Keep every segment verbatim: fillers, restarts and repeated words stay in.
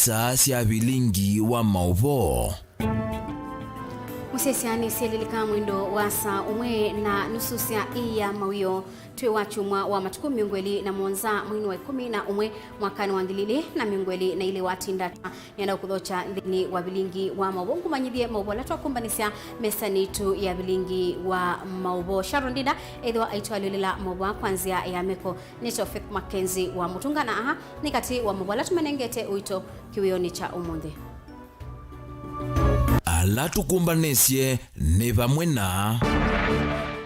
Saa sya vilingi wa maũvoo. Mũsyaĩĩsya nĩsyelilika mwendo wa saa ũmwe na nusu sya ĩia mawĩoo. Twĩ wa kyumwa wa matukũ mĩongo ĩlĩ na mũonza, mweinĩ wa ĩkũmi na ũmwe, mwakanĩ wa ngili ilĩ na mĩongo ĩlĩ na ilĩ wa tindata. Nĩenda kũthokya nthĩnĩ wa vilingi wa maũvoo, ngũmanyĩthye maũvoo ala twakumbanĩsya mesanĩ yitũ ya vilingi wa maũvoo. Sharon Ndinda ethĩwa aitwalĩũlĩla maũvoo aa kwa nzĩa ya meko. Nĩ Tofik Mackenzie wa Mũtunga, na aha nĩ katĩ wa maũvoo ala tũmanengete ũito kĩwĩonĩ kya ũmũnthĩ. Ala tũkũmbanĩsye nĩ vamwe na.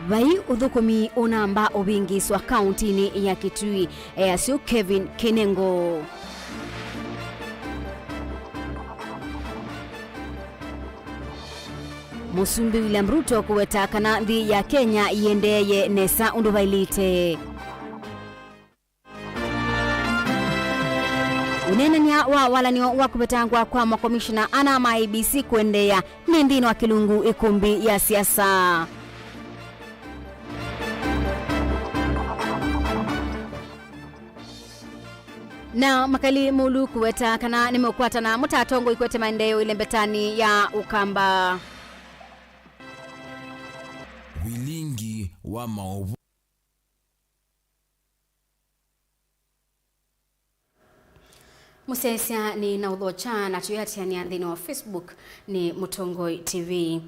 Vai ũthũkũmi ũnamba ũvĩngĩĩswa kaũntinĩ ya Kitui, easyo Kevin Kinengo. Mũsumbĩ William Ruto kũweta kana nthĩ ya Kenya yĩendeeye nesa ũndũ vaĩlĩte. Ũneenany'a wa walan'yo wa kũvetangwa kwa makomishona ana ma I E B C kũendeea nĩ nthĩnĩ wa kĩlungu ĩkũmbĩ ya siasa. Na makali mũlu kũweta kana nĩmeũkwatana mũtatongoi kũete maendeeo ĩlembetanĩ ya Ũkamba. Vilingi wa maũvoo. Mũsyaĩĩsya nĩ na ũthokya na tũyĩatĩanĩa nthĩnĩ wa Facebook nĩ Mũtongoi T V.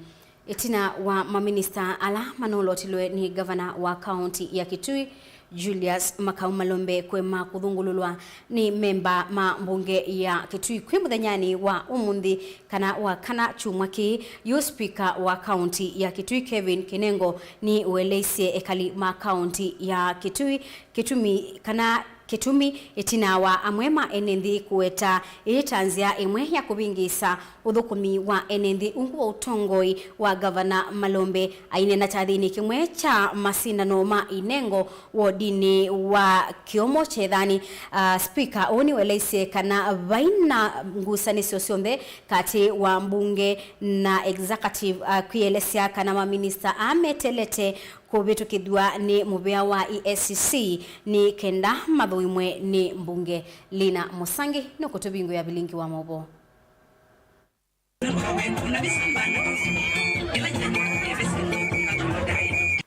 Ĩtina wa maminista ala manolotilwe nĩ ngavana wa kaũnti ya Kitui, Julius Makau Malombe, kũema kũthũngũlũlwa nĩ memba ma mbunge ya Kitui kwĩ mũthenyanĩ wa ũmũnthĩ, kana wa kana kyumwa kĩĩ, yu spika wa kaũnti ya Kitui, Kevin Kinengo, nĩũeleisye ekali ma kaũnti ya Kitui kĩtumi, kana kĩtumi ĩtina wa amwe ma ene nthĩ kũweta ĩĩ ta nzĩa ĩmwe ya kũvĩngĩĩsa ũthũkũmi wa ene nthĩ ungu wa ũtongoi wa Ngavana Malombe. Aineena kyathĩnĩ kĩmwe kya masindano ma inengo wodinĩ wa Kĩomo Kyethani, ah, spika ũũ nĩweleisye kana vai na ngusanĩsyo syonthe katĩ wa mbunge na executive, ah, kwĩelesya kana maminista aa metelete kũvĩtũkĩthw'a nĩ mũvĩa wa E A C C nĩ kenda mathũimwe nĩ mbunge. Lina Mũsangi nũkũtũvingũĩa vilingi wa maũvoo.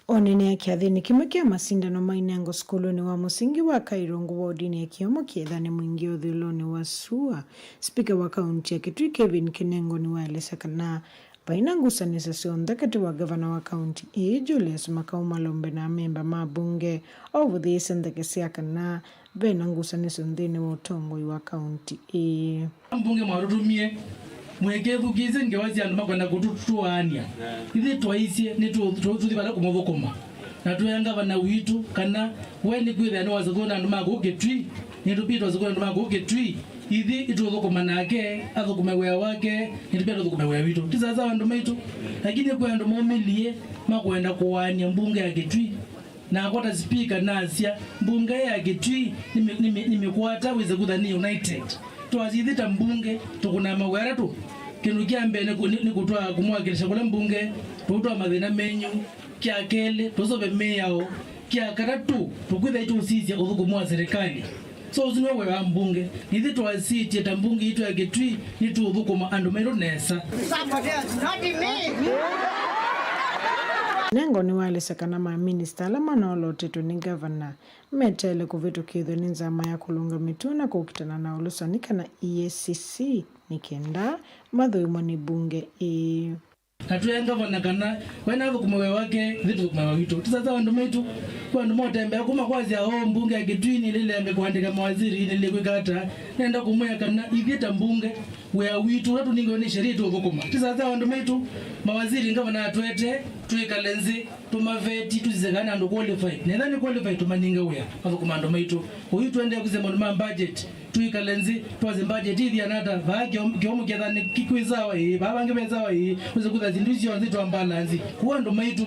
Onenea kyathĩnĩ kĩmwe kya masindano ma inengo sukulunĩ wa mũsingi wa Kairungu wodinĩ ya Kĩomo Kyethani, Mwingĩ ũthũĩlonĩ wa sua, spika wa kaunti ya Kitui Kevin Kinengo nĩwaelesya kana vai na ngusanĩsyo syonthe katĩ wa ngavana wa kaunti ĩĩ, Julius Makau Malombe, na amemba ma mbunge, o ũvũthĩĩsye ndeke sya kana ve na ngusanĩsyo nthĩnĩ wa ũtongoi wa kaunti ĩĩ. Mbunge mwatũtũmie mũikethukĩĩsye ngewa sya andũ makwenda kũtũtwaany'a. Ithyĩ twaisye nĩ tũ-, tũ-, tũthi vala kũmũthũkũma. Na twĩa ngavana witũ kana we nĩkwĩthĩa nĩwasakũna andũ ma kũu Kitui, nĩtũpitwe asakũna andũ ma kũu Kitui. Ithyĩ itũthũkũma nake, athũkũme wĩa wake, nĩtũpia tũthũkũme wĩa witũ. Ti sawasawa andũ maitũ, lakini kwĩ andũ maumĩlye makwenda kũaany'a mbunge ya Kitui. Nakwa ta spika nasya, mbunge ya Kitui nĩmĩ-, nĩmĩ-, nĩmĩkwata wĩse kutha nĩ united. Twasya ithyĩ ta mbunge tũkũnaa mawĩa atatũ. Kĩndũ kya mbee nĩ kũ-, nĩ, nĩ kũtwaa kũmwakilisha kũla mbunge, tũũtwaa mathĩna menyu. Kya kelĩ, tũsove mĩao. Kya katatũ, tũkwĩthĩa itũsisya ũthũkũmi wa serikali. So, ũsu nĩwe wĩa wa mbunge. Ithyĩ twasĩtye ta mbunge yitũ ya Kitui, nĩtũũthũkũma andũ maitũ nesa. Somebody else, not me. Kinengo nĩwaelesya kana maminista ala manolotetwe nĩ ngavana meteele kũvĩtũkĩthw'a nĩ nzama ya kũlũnga mĩtuo na kũkitana na ũlũsani, kana E A C C, nĩ kenda mathũimwe nĩ mbunge ĩĩ. Na twĩa ngavana kana we nathũkũme wĩa wake, ithyĩ tũthũkũme wĩa witũ. Ti sawasawa andũ maitũ. Kwĩ andũ motembea kuma kwasya, "Oh, mbunge ya Kitui nĩlĩlenge kũandĩka mawaziri, nĩlĩkwĩka ata?" Nenda kũmwĩa kana ithyĩ ta mbunge, wĩa witũ ũla tũnengiwe nĩ sheria tũũthũkũma. Ti sawasawa andũ maitũ. Mawaziri ngavana atwete, twĩkale nzĩ, tũmaveti, tũsisye kana andũ qualified. Na ethĩwa nĩ qualified, tũmanenge wĩa, mathũkũma andũ maitũ. Kwoou tũendee kũsisya maũndũ ma budget. Twĩkale nzĩ, twasye budget ĩthiana ata, vaa Kĩomo Kyethani kĩ-, kwĩ sawa ĩĩ, vaa vangĩ ve sawa ĩĩ, wĩse kwĩthĩa syĩndũ syonthe twa balance. Kũu andũ maitũ,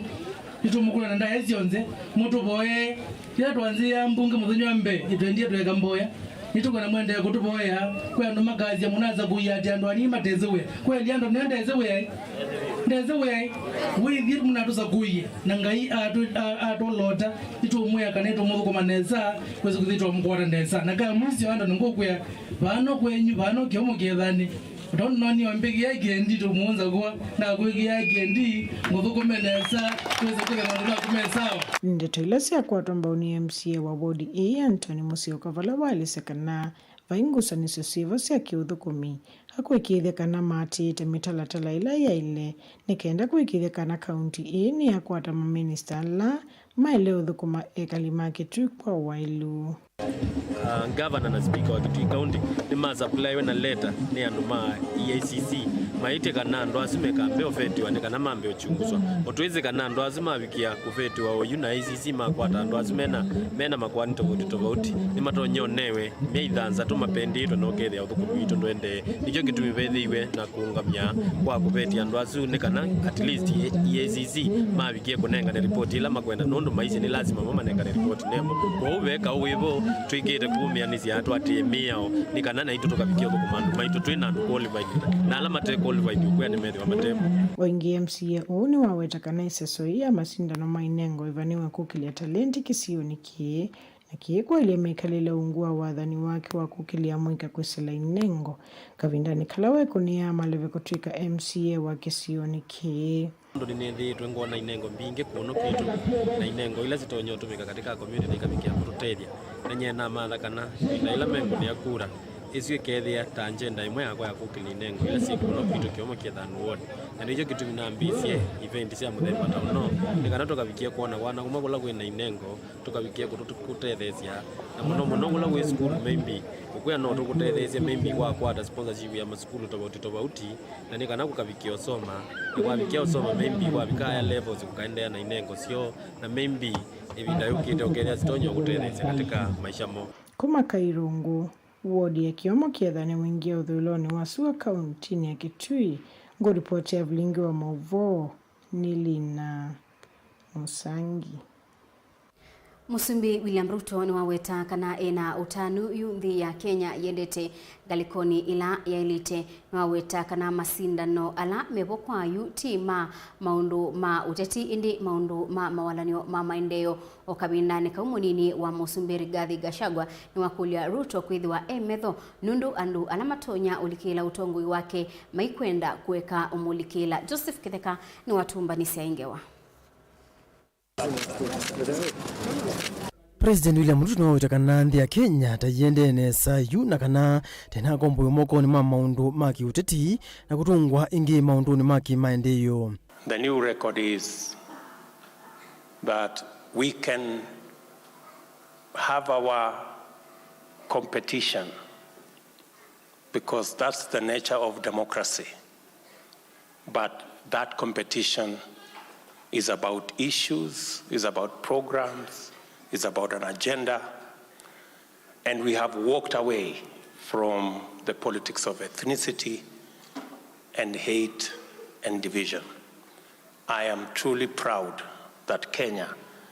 nĩtũmũkũna na ndaĩa syonthe, mũtũvoyee. Kĩla twanzĩĩa mbunge mũthenya wa mbee, nĩtwendie tũeka mboya. Nĩtũkwenda mũendee kũtũvoya. Kwĩ andũ makasya, mũnasakũie atĩ andũ anini matesĩ wĩa. Kweli andũ nĩ ndesĩ wĩa? Ndesĩ wĩa. Wĩthyĩ mũnatũsakũie, na Ngai atũ-, a-, atũlota, nĩtũmwĩa kana nĩtũmũthũkũma nesa, kwĩsĩ kwĩthĩwa twamũkwata nesa. Na ka mwisyo andũ nĩngũkwĩa, vano kwenyu, vano kĩomo kĩethanĩ. Tondũ nonio mbĩkĩa ikendi tũmũnza kwa, na kwĩkĩa ikendi, mũthũkũme nesa, kwĩsĩ kwĩka maũndũ maku me sawa. Ndeto ila syakwatwa mbau nĩ M C A wa wodi ĩĩ, Anthony Musyoka, vala waelesya kana vai ngusanĩsyo syĩvo sya kĩũthũkũmi, akwĩkĩĩthya kana maatĩĩte mĩtalatala ĩla yaĩle nĩ kenda kũĩkĩĩthya kana kaunti ĩĩ nĩyakwata maminista ala maĩle ũthũkũma ekali ma Kitui kwa waĩlu. Ah, ngavana na spika wa Kitui County nĩmasapulaiwe na leta nĩ andũ ma E A C C maĩtye kana andũ asu mekambĩĩa ũvetiwa nĩ kana mambe ũkyunguswa. O twĩsĩ kana andũ asu mavikĩa kũvetiwa oyu na E A C C makwata andũ asu mena, mena makoani tofauti tofauti, nĩmatonya ũnewe myei thanthatũ mapendĩtwe na ũkethĩa ũthũkũmi witũ ndũendee. Nĩkyo kĩtumi vethĩiwe na kũũngamya kwa kũvetya andũ asu nĩ kana at least E A C C mavikie kũnengane ripoti ĩla makwenda, nũndũ maisye nĩ lasima mamanengane ripoti nemo. Kwoou ve kaũ wĩvo twĩkĩte kũũmĩanĩsya twatĩe mĩao nĩ kana naitũ tũkavikie ũthũkũma andũ maitũ twĩ na andũ qualified, na ala mate qualified ũkwĩa nĩmethĩwa matemo. O ĩngĩ, M C A ũũ nĩwaweta kana ĩseso ĩĩ ya masindano ma inengo ĩvanĩwe kũkĩlya talenti kĩsionĩ kĩĩ na kĩĩ kũelya mĩkalĩle ungu wa wathani wake wa kũkĩlya amũika kwĩsĩla inengo kavindanĩ kala wekũnĩaa maleve kũtw'ĩka M C A wa kĩsionĩ kĩĩ. Nũndũ nĩnĩthĩĩtwe ngwona inengo mbingĩ kũno kwitũ, na inengo ila sitonya ũtũmĩka katika community na ikavikĩa kũtũtethya. Na nyie namatha kana ĩvinda ĩla mekũnĩa kura, ĩsu ĩkethĩa ta njenda ĩmwe yakwa ya kũkĩlya inengo ila syĩ kũno kwitũ kĩomo kĩthanu ward. Na nĩkyo kĩtumi nambĩĩsye event sya mũthemba ta ũno, nĩ kana tũkavikie kwona kwana kũmwe kũla kwĩ na inengo, tũkavikie kũtũ-, kũtetheesya, na mũno mũno kũla wĩ sukulu maybe ũkwĩa no tũkũtetheesye maybe wakwata sponsorship ya masukulu tofauti tofauti, na nĩ kana kũkavikia ũsoma, na kwavikia ũsoma maybe wavika higher levels kũkaendeea na inengo syoo, na maybe ĩvinda yũkĩte ũkethĩa sitonya kũtetheesya katika maisha moo. Kuma Kairungu, wodi ya kĩomo kĩethane wingĩe ũthũĩlonĩ wa sua kauntinĩ ya Kitui, ngũripoti ya vilingi wa maũvoo nĩ Lina Mũsangi. Mũsumbĩ William Ruto nĩwaweta kana ena ũtanu yu nthĩ ya Kenya yendete ngalĩkonĩ ĩla yaĩlĩte. Nĩwaweta kana masindano ala mevo kwa yu ti ma maũndũ ma ũteti, ĩndĩ maũndũ ma mawalany'o ma maendeeo. O kavindanĩ kau, mũnini wa mũsumbĩ Rigathi Gachagua nĩwakũlya Ruto kwĩthĩwa e metho nũndũ andũ ala matonya ũlikĩla ũtongoi wake maikwenda kũeka ũmũlikĩla. Joseph Kĩtheka nĩwatũmbanĩsya ĩ ngewa. President William Ruto nĩwaweta kana nthĩ ya Kenya ta yĩendee nesa yu na kana ta ĩnakomboiwe mokonĩ ma maũndũ ma kĩũteti na kũtũngwa ĩngĩ maũndũnĩ ma kĩmaendeeo. The new record is that we can have our competition because that's the nature of democracy. But that competition is about issues, is about programs, is about an agenda, and we have walked away from the politics of ethnicity and hate and division. I am truly proud that Kenya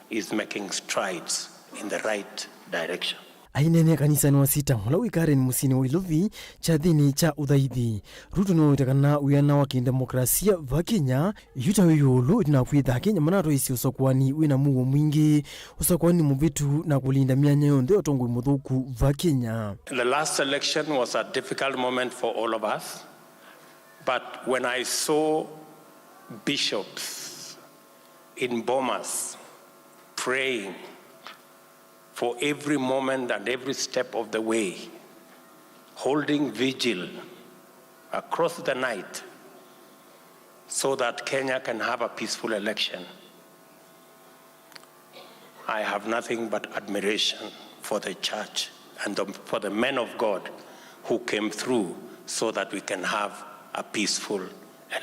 is making strides in the right direction. Aineenea kanisanĩ wa Sita, ũla wĩ Karen mũsyĩnĩ wa Ilovi, kyathĩnĩ kya ũthaithi, Ruto nĩwaweta kana wĩana wa kĩndemokrasia va Kenya yu ta wĩ ĩũlũ, ĩtina wa kwĩtha Akenya manatwaĩsye ũsakũani wĩ na mũuo mwingĩ, ũsakũani mũvĩtu, na kũlinda myanya yonthe ya ũtongoi mũthũku va Kenya. The last election was a difficult moment for all of us, but when I saw bishops in Bomas praying for every moment and every step of the way, holding vigil across the night so that Kenya can have a peaceful election. I have nothing but admiration for the church and the, for the men of God who came through so that we can have a peaceful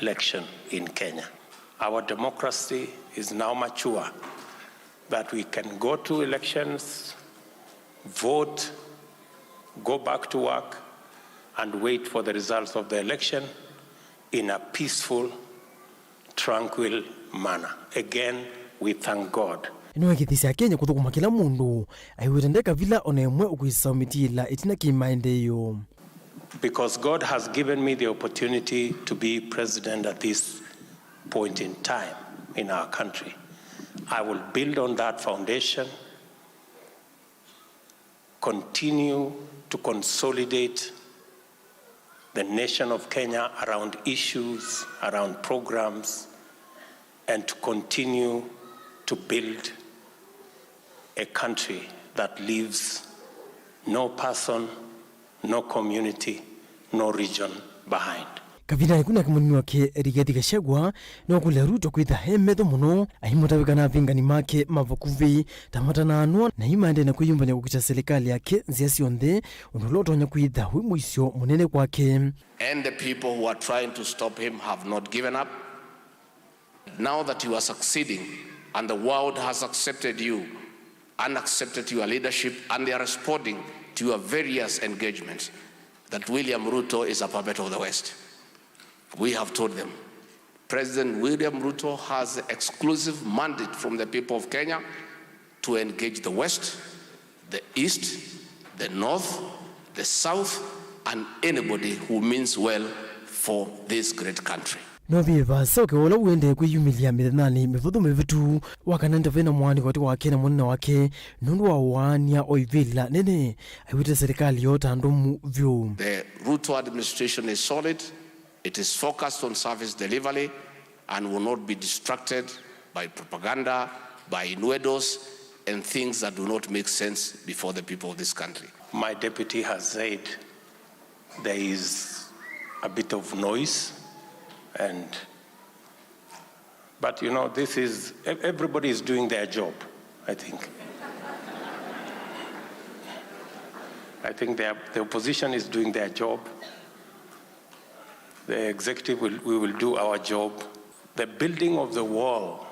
election in Kenya. Our democracy is now mature that we can go to elections, vote, go back to work, and wait for the results of the election in a peaceful, tranquil manner. Again, we thank God. Nĩwekĩthĩsya Akenya kũthũkũma kĩla mũndũ aiw'ĩte nde kavila o na ĩmwe ũkwĩsa ũmĩtiĩla ĩtina kĩ maendeeo. Because God has given me the opportunity to be president at this point in time in our country, I will build on that foundation, continue to consolidate the nation of Kenya around issues, around programs, and to continue to build a country that leaves no person, no community, no region behind. Kavindanĩ kau nake mũnini wake Rigathi Gachagua nĩwakũlya Ruto kwĩtha e metho mũno, aimũtavya kana avingani make ma vakuvĩ ta matanaanwa na aimaendee na kwĩyũmbany'a kũkita silikalĩ yake nzĩa syonthe, ũndũ ũla ũtonya kwĩtha wĩ mũisyo mũnene kwake. And the people who are trying to stop him have not given up. Now that you are succeeding and the world has accepted you and accepted your leadership and they are responding to your various engagements, that William Ruto is a puppet of the West. We have told them, President William Ruto has the exclusive mandate from the people of Kenya to engage the West, the East, the North, the South, and anybody who means well for this great country. No ve vaasa ũkeo ũla ũendee kwĩyumĩlya mĩthenyanĩ mĩvũthũ mĩvĩtu, wa kana ndavĩ na mũaanĩko katĩ wake na mũnene wake nũndũ wa ũaany'a o ivĩla nene aiw'ĩte silikalĩ yoo ta ndũmu vyũ. The Ruto administration is solid. It is focused on service delivery and will not be distracted by propaganda, by innuendos, and things that do not make sense before the people of this country. My deputy has said there is a bit of noise, and, but you know, this is, ev- everybody is doing their job, I think. I think they are, the opposition is doing their job. The executive will, we will do our job. The building of the wall,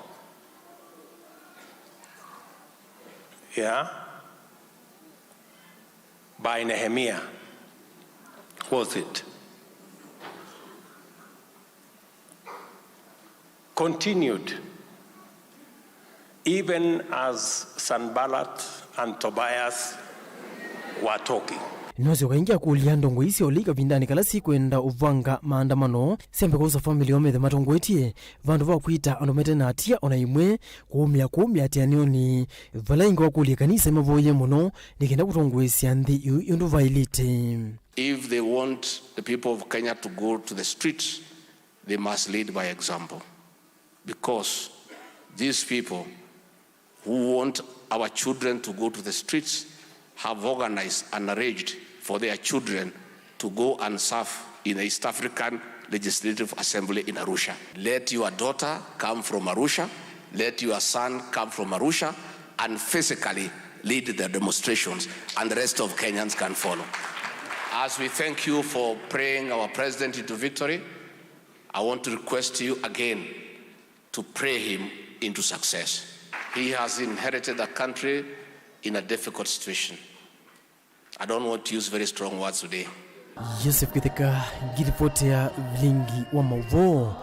yeah, by Nehemiah, was it? Continued even as Sanballat and Tobias were talking. Nĩwasyoka ĩngĩ akũlya ndongoi sya ũlei kavindanĩ kala sikwenda ũvanga maandamano syambe kwosa famĩlĩ yoo methe matongoetye, vandũ va kwĩta andũ mete na atia o na imwe kũũmĩa kũu mĩatĩanĩonĩ. Vala ĩngĩ wakũlya kanisa ĩmavoye mũno nĩ kenda kũtongoesya nthĩ ĩu ũndũ vaĩlĩte. If they want the people of Kenya to go to the streets, they must lead by example, because these people who want our children to go to the streets have organized and arranged for their children to go and serve in the East African Legislative Assembly in Arusha. Let your daughter come from Arusha, let your son come from Arusha and physically lead the demonstrations, and the rest of Kenyans can follow. As we thank you for praying our president into victory, I want to request you again to pray him into success. He has inherited the country in a difficult situation. I don't want to use very strong words today. Joseph Kitheka, ngilipoti ya vilingi wa mauvoo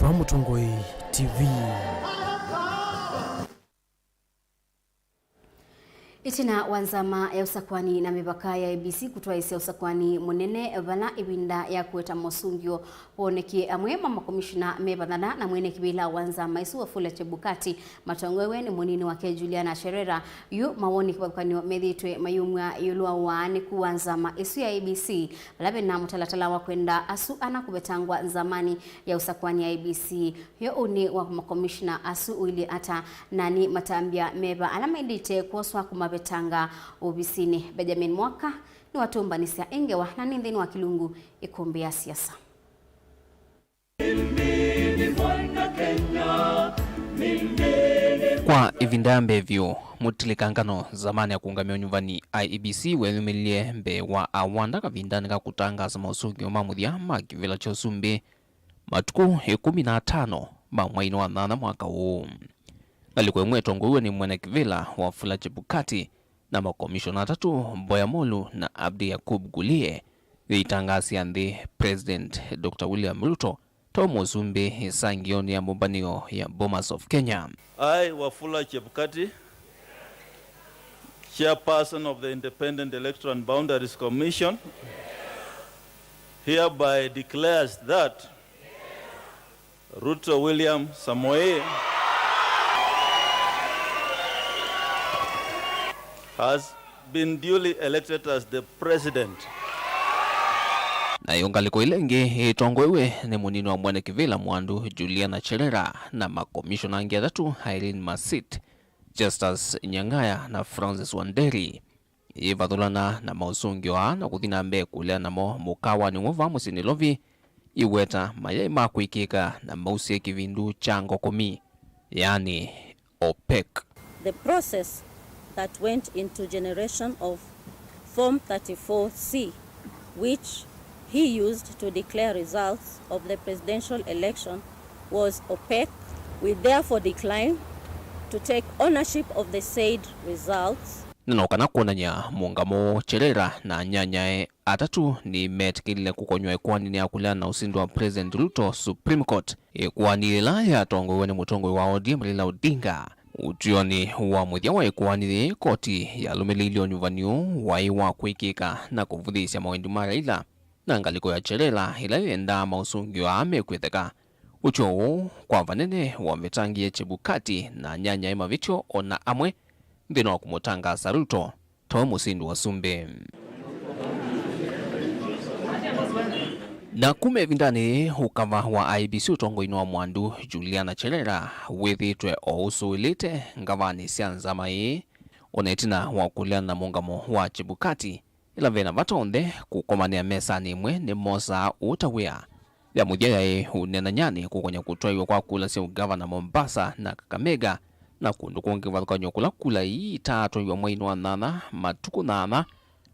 va Mũtongoi T V. Ĩtina wa nzama ya ũsakwani na mĩvaka ya I E B C kũtwaĩsya ũsakwani mũnene vala ĩvinda ya kũweta mosũngĩo woonekie, amwe ma makomishona me vathana na mwene kĩvĩla wa nzama ĩsu Wafula Chebukati matongoew'e nĩ mũnini wake Juliana Cherera. Yu mawoni kĩvathũkany'o methĩĩtwe mayumw'a ĩũlũ wa ũaanĩku wa nzama ĩsu ya I E B C, vala ve na mũtalatala wa kwenda asu ana kũvetangwa nzamanĩ ya ũsakwani ya I E B C. Yo ũnĩ wa makomishona asu ũilyĩ ata, na nĩ matambya meva ala maĩlĩte kwoswa kũmavetanga ovisinĩ? Benjamin Mwaka nĩwatũmbanĩsya ĩ ngewa na nĩ nthĩnĩ wa kĩlungu ĩkũmbĩ ya siasa. Kwa ĩvinda ya mbee vyũ, mũtilĩkangano nzamanĩ ya kũũngamĩa ũnyuvani I E B C weeyumĩlilye mbee wa awanda kavindanĩ ka kũtangaasa mosũngĩo ma mũthya ma kĩvĩla kya ũsumbĩ matukũ ĩkũmi na atano ma mweinĩ wa nyanya mwaka ũũ. Ngalĩko ĩmwe ĩtongoew'e nĩ mwene kĩvĩla Wafula Chebukati na makomishona atatũ, Mboya Molu na Abdi Yakub Gulie, yĩitangaasya nthĩ President Doctor William Ruto ta mũsumbĩ ĩsangĩonĩ ya mbũmbanĩo ya Bomas of Kenya. I, Wafula Chebukati, chairperson of the Independent Electoral and Boundaries Commission, hereby declares that Ruto William Samoei has been duly elected as the president. Nayo ngalĩko ĩla ĩngĩ ĩtongoew'e nĩ mũnini wa mwene kĩvĩla Mwandu, Juliana Cherera, na makomishona angĩ atatũ, Irene Masit, Justus Nyang'aya na Francis Wanderi, yĩvathũlana na maũsũngĩo aa na kũthi na mbee kũlea namo mũkawanĩ ũmwe vaa mũsyĩ Nairobi, iweta mayaĩ ma kwĩkĩka na mausĩe kĩvindu kya ngokomi, yaani OPEC. The process that went into generation of Form thirty-four C, which he used to declare results of the presidential election, was opaque. We therefore decline to take ownership of the said results. Na no kana kwonany'a mũũngamo, Cherera na anyanyae atatũ nĩmetĩkĩlile kũkonywa ĩkoaninĩ ya kũleana na ũsindi wa President Ruto Supreme Court, ĩkoani ĩla yatongoew'e nĩ mũtongoi wa O D M Raila Odinga. Ũtw'ĩonĩ wa mũthya wa ĩkoani yĩĩ, koti yalũmĩlĩilye ũnyuvani ũũ waĩ wa kwĩkĩka na kũvũthĩĩsya mawendi ma Raila, na ngalĩko ya Cherera ĩla yendaa maũsũngĩo aa mekwĩtheka. Ũtw'ĩo ũũ kwa vanene wavetangĩe Chebukati na anyanyae mavĩtyo o na amwe nthĩnĩ wa kũmũtangaasa Ruto tawe mũsindi wa ũsumbĩ. Na kuma ĩvindanĩ yĩĩ, ũkava wa I E B C ũtongoinĩ wa Mwandu, Juliana Cherera, wĩthĩĩtwe o ũsũĩlĩte ngavanĩ sya nzama ĩĩ, o na ĩtina wa kũleana na mũũngamo wa Chebukati, ĩla ve na vata onthe kũkomanĩa mesanĩ ĩmwe nĩmosaa ũũ ta wĩa. Ya mũthya yaĩ ũneenanyanĩ kũkonya kũtwaĩw'a kwa kula sya ũngavana Mombasa na Kakamega na kũndũ kũngĩ kĩvathũkany'o kũla kula ii itaatwaĩw'a mweinĩ wa nyanya matukũ nyanya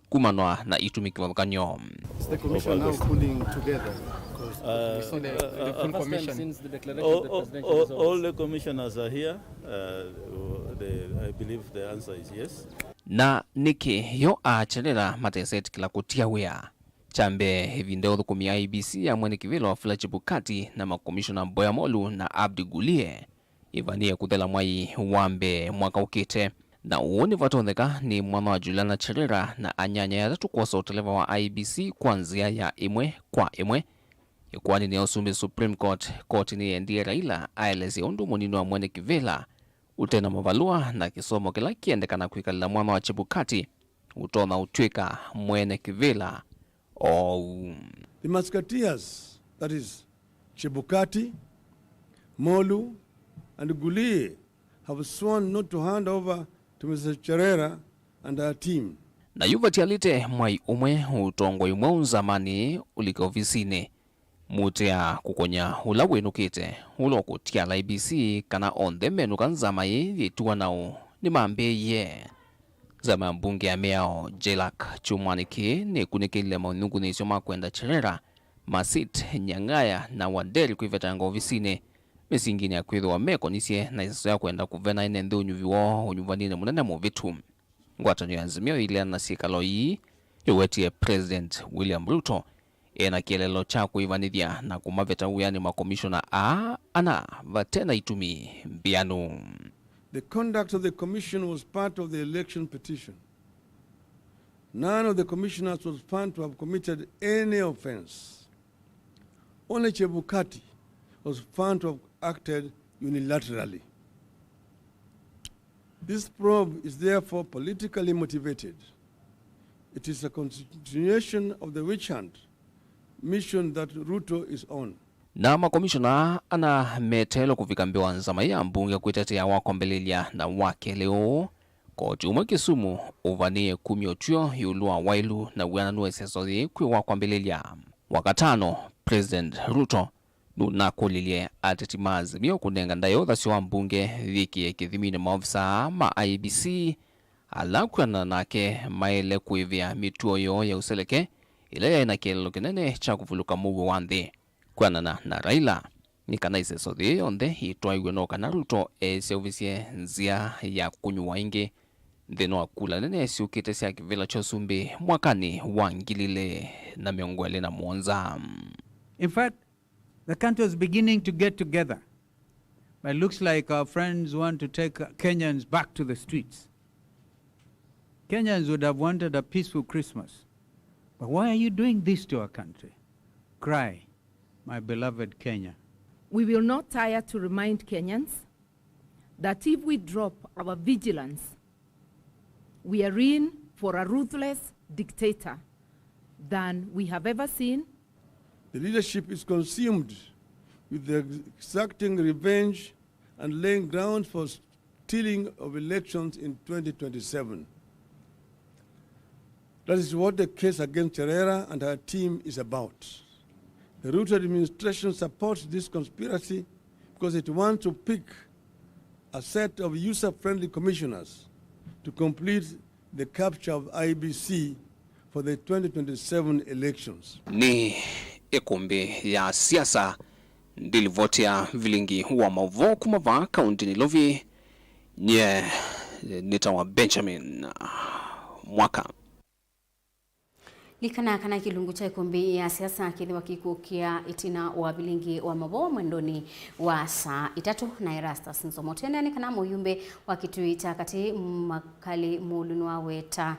kumanwa na itumi kĩvathũkany'o. Is the commission now pulling together? 'Cause we see the, the full commission. All, all, all the commissioners are here. Uh, the, I believe the answer is yes. Na nĩkĩ yo a Cherera matesetĩkĩla kũtia wĩa? Kya mbee, ĩvinda ya ũthũkũmi ya I E B C ya mwene kĩvĩla Wafula Chebukati na makomishona Mboya Molu na Abdi Gulie ĩvanĩe kũthela mwai wa mbee mwaka ũkĩte, na ũu nĩvatonyeka nĩ mwana wa Juliana Cherera na anyanyae atatũ kwosa ũteleva wa I E B C kwa nzĩa ya ĩmwe kwa ĩmwe. Ĩkoaninĩ ya ũsumbĩ Supreme Court, koti nĩyendie Raila aelesye ũndũ mũnini wa mwene kĩvĩla ũte na mavalũa na kĩsomo kĩla kĩendekana kwĩkalĩla mwana wa Chebukati ũtonya ũtw'ĩka mwene kĩvĩla oou. The Musketeers, that is, Chebukati, Molu, and Gulie, have sworn not to hand over to Mister Cherera and her team. Na yu vatialĩte mwai ũmwe ũtongoi mweũ nzamanĩ ũlike ovisinĩ. Mũtea kũkonya ũla wĩnũkĩte, ũla ũkũtiala I E B C kana onthe menũka nzama yĩĩ yĩtiwa naũ nĩmambĩĩie. Nzama ya mbunge ya mĩao, JLAC, kyumwanĩ kĩĩ nĩkunĩkĩlile manyungunyĩsyo ma kwenda Cherera, Masit, Nyang'aya na Wanderi kwĩvetanga ovisinĩ mĩsinginĩ ya kwĩthĩwa mekonisye na ĩseso ya kwenda kũvena ene nthĩ ũnyuvi woo ũnyuvaninĩ mũnene mũvĩtu. Ngwatanĩo ya Azimio ĩileana na syĩkalo ii yĩwetie President William Ruto ena kĩeleelo kya kũĩvanĩthya na kũmaveta wĩanĩ makomishona aa ana vate na itumi mbianu. The conduct of the commission was part of the election petition. None of the commissioners was found to have committed any offense. Only Chebukati was found to have acted unilaterally. This probe is therefore politically motivated. It is a continuation of the witch hunt mission that Ruto is on. Na makomishona ana meteelwe kũvika mbee wa nzama ya mbunge kwĩtetea wa kwambĩlĩlya na wa kelĩ ũũ. Koti ũmwe Kisumu ũvanĩĩe kumya ũtw'ĩo ĩũlũ wa waĩlu na wĩananu wa ĩseso yĩĩ kwĩ wa kwambĩlĩlya. Wakatano, President Ruto nũnakũlilye ateti ma Azimio kũnenga ndaĩa ũthasyo wa mbunge yĩkĩe kĩthiminĩ maovisaa ma I E B C ala kwĩanana nake maĩle kũĩvĩa mĩtuo yoo ya ũseleke ĩla yaĩ na kĩeleelo kĩnene kya kũvulũka mũuo wa nthĩ. Kwĩanana na Raila, nĩ kana ĩseso yĩĩ yonthe yĩtwaĩw'e no kana Ruto eseũvĩsye nzĩa ya kũnyuwa ĩngĩ nthĩnĩ wa kula nene syũkĩte sya kĩvĩla kya ũsumbĩ mwakanĩ wa ngili ilĩ na mĩongo ĩlĩ na mũonza. In fact, The country was beginning to get together. But it looks like our friends want to take Kenyans back to the streets. Kenyans would have wanted a peaceful Christmas. But why are you doing this to our country? Cry, my beloved Kenya. We will not tire to remind Kenyans that if we drop our vigilance, we are in for a ruthless dictator than we have ever seen. The leadership is consumed with the exacting revenge and laying ground for stealing of elections in twenty twenty-seven. That is what the case against Cherera and her team is about. The Ruto administration supports this conspiracy because it wants to pick a set of user-friendly commissioners to complete the capture of I E B C for the twenty twenty-seven elections. Nĩ ĩkũmbĩ ya siasa, ndilivoti ya vilingi wa maũvoo kuma vaa kaũnti Nairobi. Nyie nĩtawa Benjamin Mwaka. Likana kana kĩlungu kya ĩkũmbĩ ya siasa kĩthĩwa kĩkũkĩa ĩtina wa vilingi wa maũvoo mwendonĩ wa saa itatũ na Erastus Nzomo. Tũendeea nĩ kana mũyumbe wa kĩtuĩ kya katĩ Makali Mũlu nĩwaweta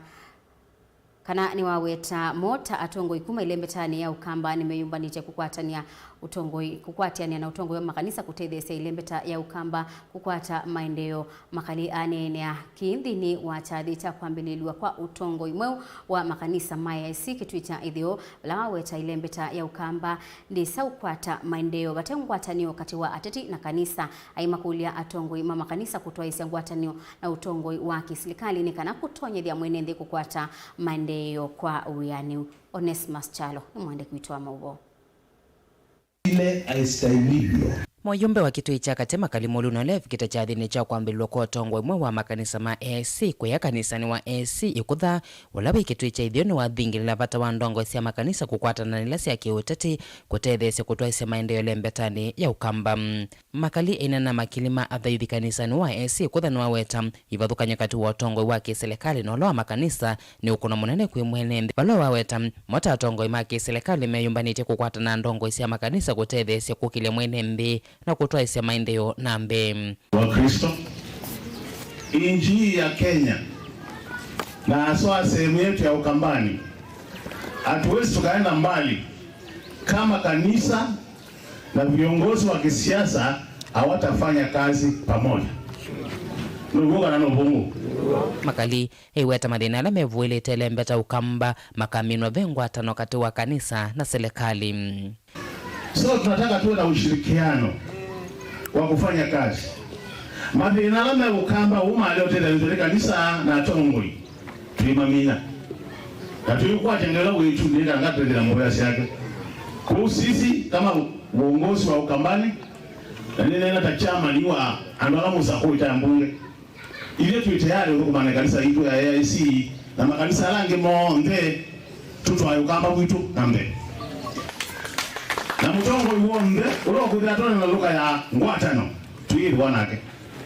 kana nĩwaweta mo ta atongoi kuma ĩlembetanĩ ya Ũkamba nĩmeyũmbanĩtye kũkwatany'a ũtongoi, kũkwatĩanĩa na ũtongoi wa makanisa kũtetheesya ĩlembeta ya Ũkamba kũkwata maendeeo. Makali aneenea kĩĩ nthĩnĩ wa kyathĩ kya kwambĩlĩlw'a kwa ũtongoi mweũ wa makanisa ma A I C kĩtuĩ kya ĩtheo, vala waweta ĩlembeta ya Ũkamba ndĩsa ũkwata maendeeo vate ngwatanĩo katĩ wa ateti na kanisa. Aimakũlya atongoi ma makanisa kũtwaĩsya ngwatanĩo na ũtongoi wa kĩsilikalĩ nĩ kana kũtonyethya mwene nthĩ kũkwata maendeeo kwa wĩanĩu. Onesmus Kyalo nĩ mũandĩki witũ wa maũvoo. Ile aistahilivyo. Mũyumbe wa kĩtuĩ kya katĩ Makali Mũlu na ũla evikĩte kyathĩnĩ kya kwambĩlĩlw'a kwa ũtongoi mweũ wa makanisa ma A I C kũya kanisanĩ wa A I C Ĩkũtha, ũla wĩ kĩtuĩ kya ĩtheo nĩwathingĩlĩla vata wa ndongoi sya makanisa kũkwatana na ila sya kĩũteti kũtetheesya kũtwaĩsya maendeeo ĩlembetanĩ ya Ũkamba. Makali ĩna na makili ma athaithi kanisanĩ wa A I C Ĩkũtha nĩwaweta ivathũkany'o katĩ wa ũtongoi wa kĩsilikalĩ na ũla wa makanisa nĩ ũkũno mũnene kwĩ mwene nthĩ, vala waweta mo ta atongoi ma kĩsilikalĩ meyũmbanĩtye kũkwatana na ndongoi sya makanisa kũtetheesya kũkĩlya mwene nthĩ na kũtwaĩsya maendeeo na mbee. Wakristo, nchi hii ya Kenya na haswa sehemu yetu ya Ukambani, hatuwezi tukaenda mbali kama kanisa na viongozi wa kisiasa hawatafanya kazi pamoja. Nũguo kana nũvũngũ? Makali ĩweta mathĩna ala mevũĩlĩte ĩlembeta Ũkamba makaminwa ve ngwatanĩo katĩ wa kanisa na silikalĩ. So tunataka tuwe na ushirikiano wa kufanya kazi. Mathĩna ala me Ũkamba uma aliotetheanĩtwe nĩ kanisa na atongoi. Twĩmamina. Na twĩkwatya ngewa wĩtu nĩkanga twĩthĩla mboya syake. Kũu sisi kama uongozi wa Ukambani, na nĩneena ta chairman wa andũ ala mũsakũĩte ambunge, ithyĩ twĩ tayari ũthũkũma na kanisa itũ ya A I C na makanisa ala angĩ monthe, tũtwae Ũkamba witũ na mbee. Na mũtongoi w'onthe ũla ũkwĩthĩa tũnena lũka ya ngwatano, twĩĩthĩwa nake.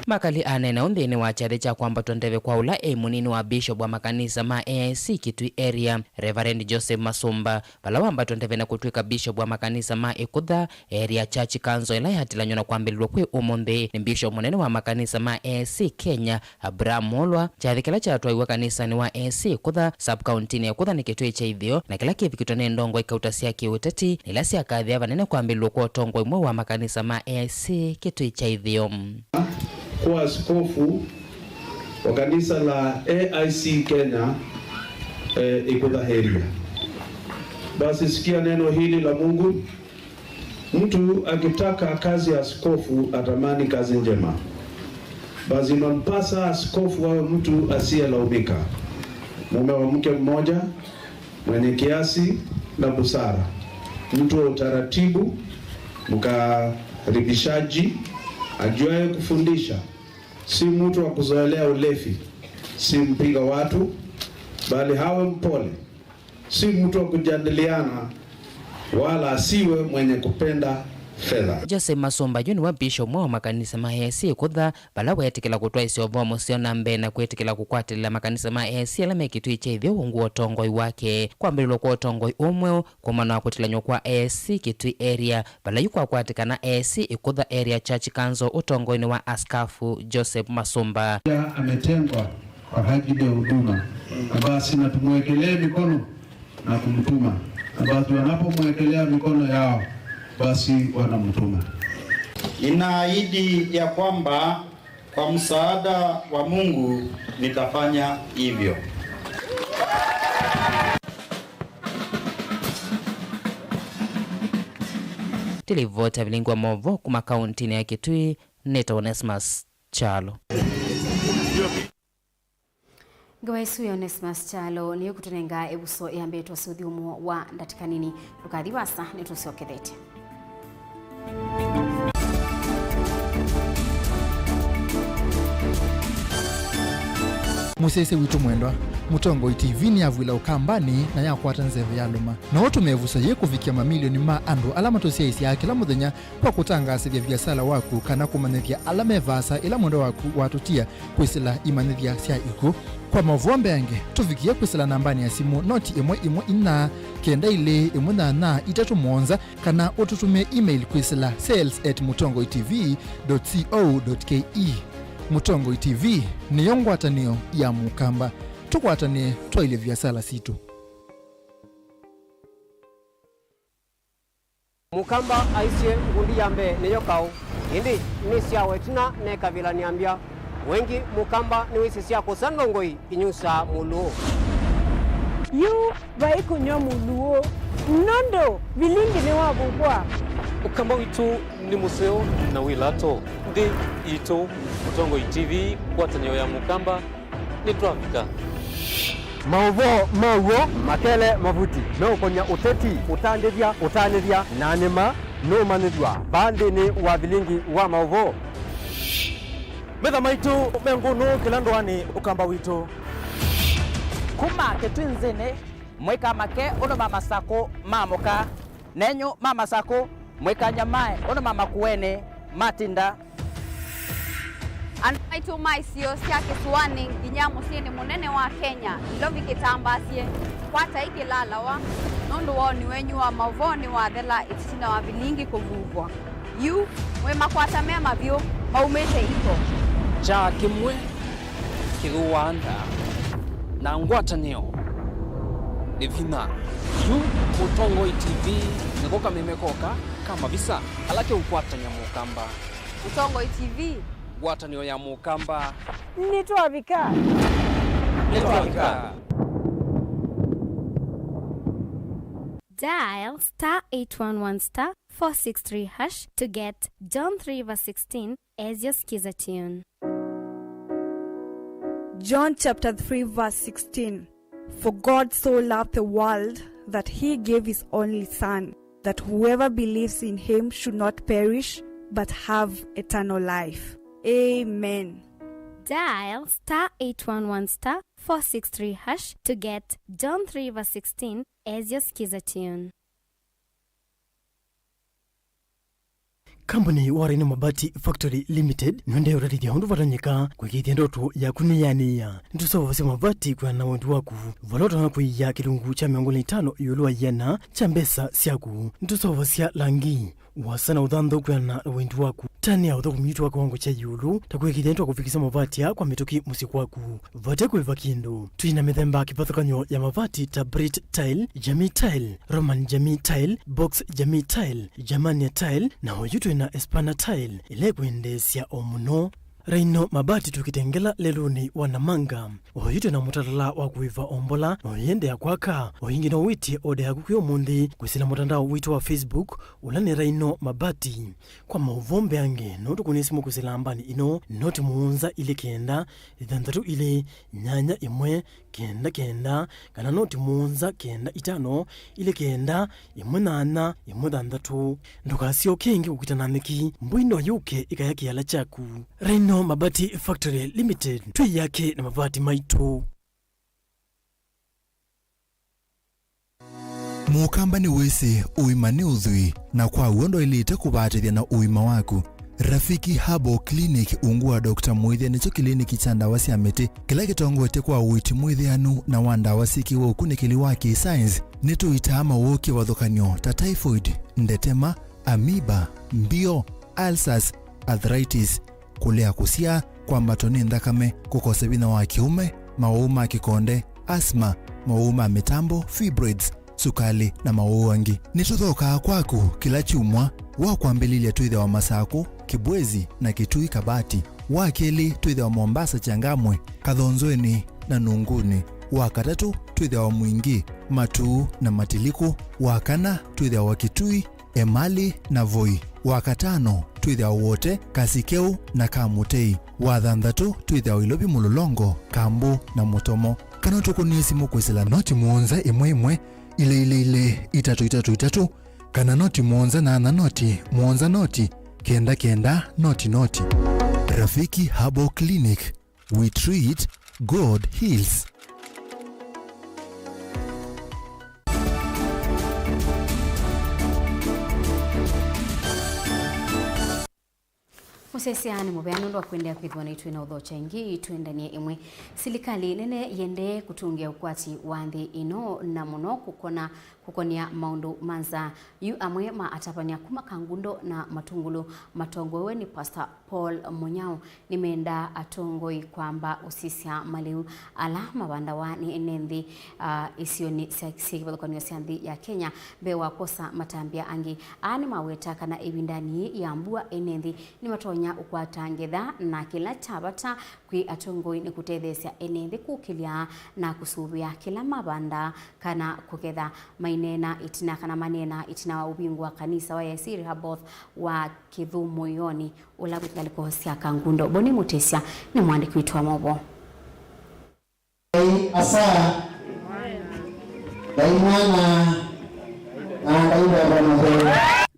Makali aneena ũu nthĩnĩ wa kyathĩ kya kwambatw'a ndeve kwa ũla e mũnini wa bishop wa makanisa ma A I C Kitui Area, Reverend Joseph Masumba, vala wambatw'a ndeve na kũtw'ĩka bishop wa makanisa ma Ĩkũtha Area Church Council, ĩla yatilanywa na kwambĩlĩlw'a kwĩ ũmũnthĩ nĩ bishop mũnene wa makanisa ma A I C Kenya, Abraham Mwolwa. Kyathĩ kĩla kyatwaiwe kanisanĩ wa A I C Ĩkũtha, sub-county-nĩ ya Ĩkũtha, nĩ kĩtw'ĩkya ĩtheo na kĩla kĩvikĩtwe nĩ ndongoi kauta sya kĩũteti na ila syakathĩa vanene kwambĩlĩlw'a kwa ũtongoi mweũ wa makanisa ma A I C kĩtw'ĩkya ĩtheo. Kuwa askofu wa kanisa la A I C Kenya, eh, Ĩkũtha Area. Basi sikia neno hili la Mungu. Mtu akitaka kazi ya askofu atamani kazi njema. Basi inampasa askofu awe mtu asiyelaumika, mume wa mke mmoja, mwenye kiasi na busara, mtu wa utaratibu, mkaribishaji, ajuaye kufundisha, si mtu wa kuzoelea ulevi, si mpiga watu, bali hawe mpole, si mtu wa kujadiliana, wala asiwe mwenye kupenda Fedha. Joseph Masumba yu nĩwe bishop ũmwe wa makanisa ma A A C ĩkũtha, vala weetĩkĩla kũtwaĩsya ũvoo mũseo na mbee na kwĩtĩkĩla kũkwatĩlĩla makanisa ma A A C ala me Kitui kya Ĩtheo ungu wa ũtongoi wake. Kwambĩlĩlwa kwa ũtongoi ũũ mweũ, kũmana na kũtilany'o kwa A A C Kitui Area, vala yu kwakwatĩkana A A C ĩkũtha Area Church Council ũtongoinĩ wa Askafu Joseph Masumba. Ametengwa kwa ajili ya huduma, na basi na tumwekelee mikono na kumtuma, na basi wanapomwekelea mikono yao, basi wanamtuma. Ninaahidi ya kwamba kwa msaada wa Mungu nitafanya hivyo. Tilivota vilingi wa maũvoo kuma kauntinĩ ya Kitui, nĩtawa Onesmus Kyalo. Ngewa ĩsu ya Onesmus Kyalo nĩyo ĩkũtũnenga ĩvuso ya mbee twasya ũthyũmũo wa ndatĩka nini. Ndũkathi vaasa, nĩtũsyokethete. Mũsyaĩĩsya witũ mwendwa, Mũtongoi T V nĩyavw'ĩla Ũkambanĩ na yakwata nzeve yalũma. No ũtũme ĩvuso yĩĩ kũvikĩa mamilioni ma andũ ala matũsyaĩĩsyaa kĩla mũthenya kwa kũtangaasĩthya viasala waku kana kũmanyĩthya ala me vaasa ĩla mwendwa waku watũtia kwĩsĩla imanyĩthya sya ikw'ũ. Kwa maũvoo mbeange, tũvikĩe kwĩsĩla nambanĩ ya simũ noti ĩmwe ĩmwe inya kenda ilĩ ĩmwe nyanya itatũ mũonza, kana ũtũtũmĩe email kwĩsĩla sales at mũtongoi T V dot co dot K E. Mũtongoi T V nĩyo ngwatanĩo ya Mũkamba. Tũkwatanĩe twaĩlye viasala sitũ. Mũkamba aisye, ngundi ya mbee nĩyo kaũ, ĩndĩ nĩsyawa ĩtina nekavĩla nĩambya. Wengĩ Mũkamba nĩwĩsĩ sya kũsa ndongoi inyusaa mũlũũ. Yu vai kũnyw'a mũlũũ, nũndũ vilingi nĩwavuvwa. Ũkamba witũ nĩ mũseo na wĩ lato. Nthĩ itũ, Mũtongoi T V, ngwatanĩo ya Mũkamba. Nĩtwavika. Maũvoo ma w'o, makele, mavuti, meũkony'a ũteti, ũtandĩthya, ũtanĩthya, na nĩ ma nũũmanyĩthw'a vaa nthĩnĩ wa vilingi wa maũvoo. Metha maitũ me ngũnũ kĩla ndũanĩ, Ũkamba witũ. Kuma Kĩtwinzĩnĩ, mwĩka make ũndũ ma masakũ ma mũka. Nenyu ma masakũ, mwĩkany'a maĩ ũndũ ma makuenĩ matinda. Andũ maitũ ma isio sya kĩsũanĩ nginya mũsyĩnĩ mũnene wa Kenya, Nairobi kĩtambaasye, kwatai kĩlalawa, nũndũ woni wenyu wa maũvoo nĩwathela ĩtina wa vilingi kũvuvwa. Yu, mwĩ makwata mema vyũ, maumĩte iko. Kyaa kĩmwe kĩthũaa nda, na ngwatanĩo nĩ vinya. Yu Mũtongoi T V nĩko kameme koka ka mavisa ala keũkwatany'a Mũkamba. Mũtongoi T V. Ngwatanĩo ya Mũkamba. Nĩtwavika. Nĩtwavika. Dial star eight one one star four six three hash to get John three verse sixteen as your Skiza tune. John chapter three verse sixteen. For God so loved the world that he gave his only Son, that whoever believes in him should not perish but have eternal life. Amen. Dial star eight one one star four six three hash to get John three verse sixteen as your Skiza tune. Kambuni wa Rhino Mabati Factory Limited nĩũendee ũtatĩthya ũndũ vatonyeka kũĩkĩĩthya ndoto yaku nĩyanĩĩa. Nĩtũseũvasya mavati kwĩana na wendi waku, vala ũtonya kũia kĩlungu kya mĩongo ĩlĩ na itano ĩũlũ wa ĩana kya mbesa syaku. Nĩtũseũvasya langi, ũasa na ũthanthau kwĩana na wendi waku. Tanĩa ũthũkũmi witũ wa kĩwango kya ĩũlũ, ta kũĩkĩĩthya nĩtwakũvikĩsya mavati aa kwa mĩtũkĩ mũsyĩ kwaku vate kũĩva kĩndũ. Twĩ na mĩthemba kĩvathũkany'o ya mavati ta Brit Tile, Jamii Tile, Roman Jamii Tile, Box Jamii Tile, Germania Tile, na oyu twĩ na Espana Tile, ĩla ĩkwendeesya o mũno. Rhino Mabati tũkĩte Ngela lelũnĩ wa Namanga. Oyu twĩ na mũtalatala wa kũĩva o mbola, na ũyĩendeea kwaka. O ĩngĩ no wĩtye oda yaku kwĩ ũmũnthĩ kwĩsĩla mũtandao witũ wa Facebook, ũla nĩ Rhino Mabati. Kwa maũvoo mbeange, no tũkũnĩe simũ kwĩsĩla nambanĩ ĩno, noti mũonza ilĩ kenda, ĩthanthatũ ilĩ, nyanya ĩmwe, kenda kenda, kana noti mũonza kenda itano, ilĩ kenda, ĩmwe nyanya, ĩmwe thanthatũ. Ndũkasyoke ĩngĩ kũkita na nyeki, mbũi no yũke ĩkaya kĩala kyaku. Rhino Mabati Factory Limited, twĩ yake na mavati maitũ. Mũkamba nĩwĩsĩ ũima nĩ ũthwii, na kwa w'o ndwaĩlĩte kũvatĩthya na ũima waku. Rafiki Herbal Clinic, ungu wa Doctor Mwĩthya, nĩkyo kĩliniki kya ndawa sya mĩtĩ kĩla kĩtongoetye kwa ũiiti mwĩthĩanu na wa ndawa syĩkĩwe ũkunĩkĩli wa kĩ-science. Nĩtũitaa mawoo kĩvathũkany'o ta typhoid, ndetema, amoeba, mbio, ulcers, arthritis, kũlea kũsyaa, kwambatwa nĩ nthakame, kũkosa vinya wa kĩũme, mawoo ma kĩkonde, asthma, mawoo ma mĩtambo, fibroids, sukalĩ, na mawoo angĩ. Nĩtũthookaa kwaku kĩla kyumwa. Wa kwambĩlĩlya twĩthĩawa Masakũ, Kibwezi, na Kitui Kabati. Wa kelĩ twĩthĩawa Mombasa, Changamwe, Kathonzweni, na Nunguni. Wa katatũ twĩthĩawa Mwingi, Matuu, na Matiliku. Wa kana twĩthĩawa Kitui, Emali, na Voi. Wa katano twĩthĩawa Wote, Kasikeu, na Kamutei. Wa thanthatũ twĩthĩawa Ilovi, Mũlolongo, Kambu, na Mũtomo. Kana ũtũkũnĩe simũ kwĩsĩla noti mũonza ĩmwe ĩmwe, ilĩ ilĩ ilĩ, itatũ itatũ itatũ, kana noti mũonza nyanya noti, mũonza noti, kenda kenda, noti noti. Rafiki Herbal Clinic, we treat, God heals. Mũsyaĩĩsya nĩ mũvea nũndũ wa kũendeea kwĩthĩwa naitũ na ũthokya ĩngĩ. Twendanie ĩmwe. Silikalĩ nene yĩendee kũtũngĩa ũkwati wa nthĩ ĩno, na mũno kũkona, kũkonĩa maũndũ ma nza. Yu amwe ma atavany'a kuma Kangundo na Matungulu matongoewe nĩ Pastor Paul Munyao nĩmendaa atongoi kwamba ũsisya malĩu ala mavandawa nĩ ene nthĩ, ah, isionĩ sya, syĩ kĩvathũkany'o sya nthĩ ya Kenya mbee wa kwosa matambya angĩ. Aa nĩmaweta kana ĩvindanĩ ya mbua, ene nthĩ nĩmatonya ũkwata ngetha, na kĩla kya vata kwĩ atongoi nĩ kũtetheesya ene nthĩ kũkĩlya na kũsũvĩa kĩla mavandaa kana kũketha. Maineena ĩtina, kana maneena ĩtina wa ũvingũa kanisa wa A I C Rehoboth wa Kĩthũmũĩonĩ, ũla wĩ ngalĩko sya Kangundo. Boni Mũtĩsya nĩ mũandĩki witũ wa maũvoo. Ngai Asa, Ngai Mwana, na Ngai Veva Mũtheu.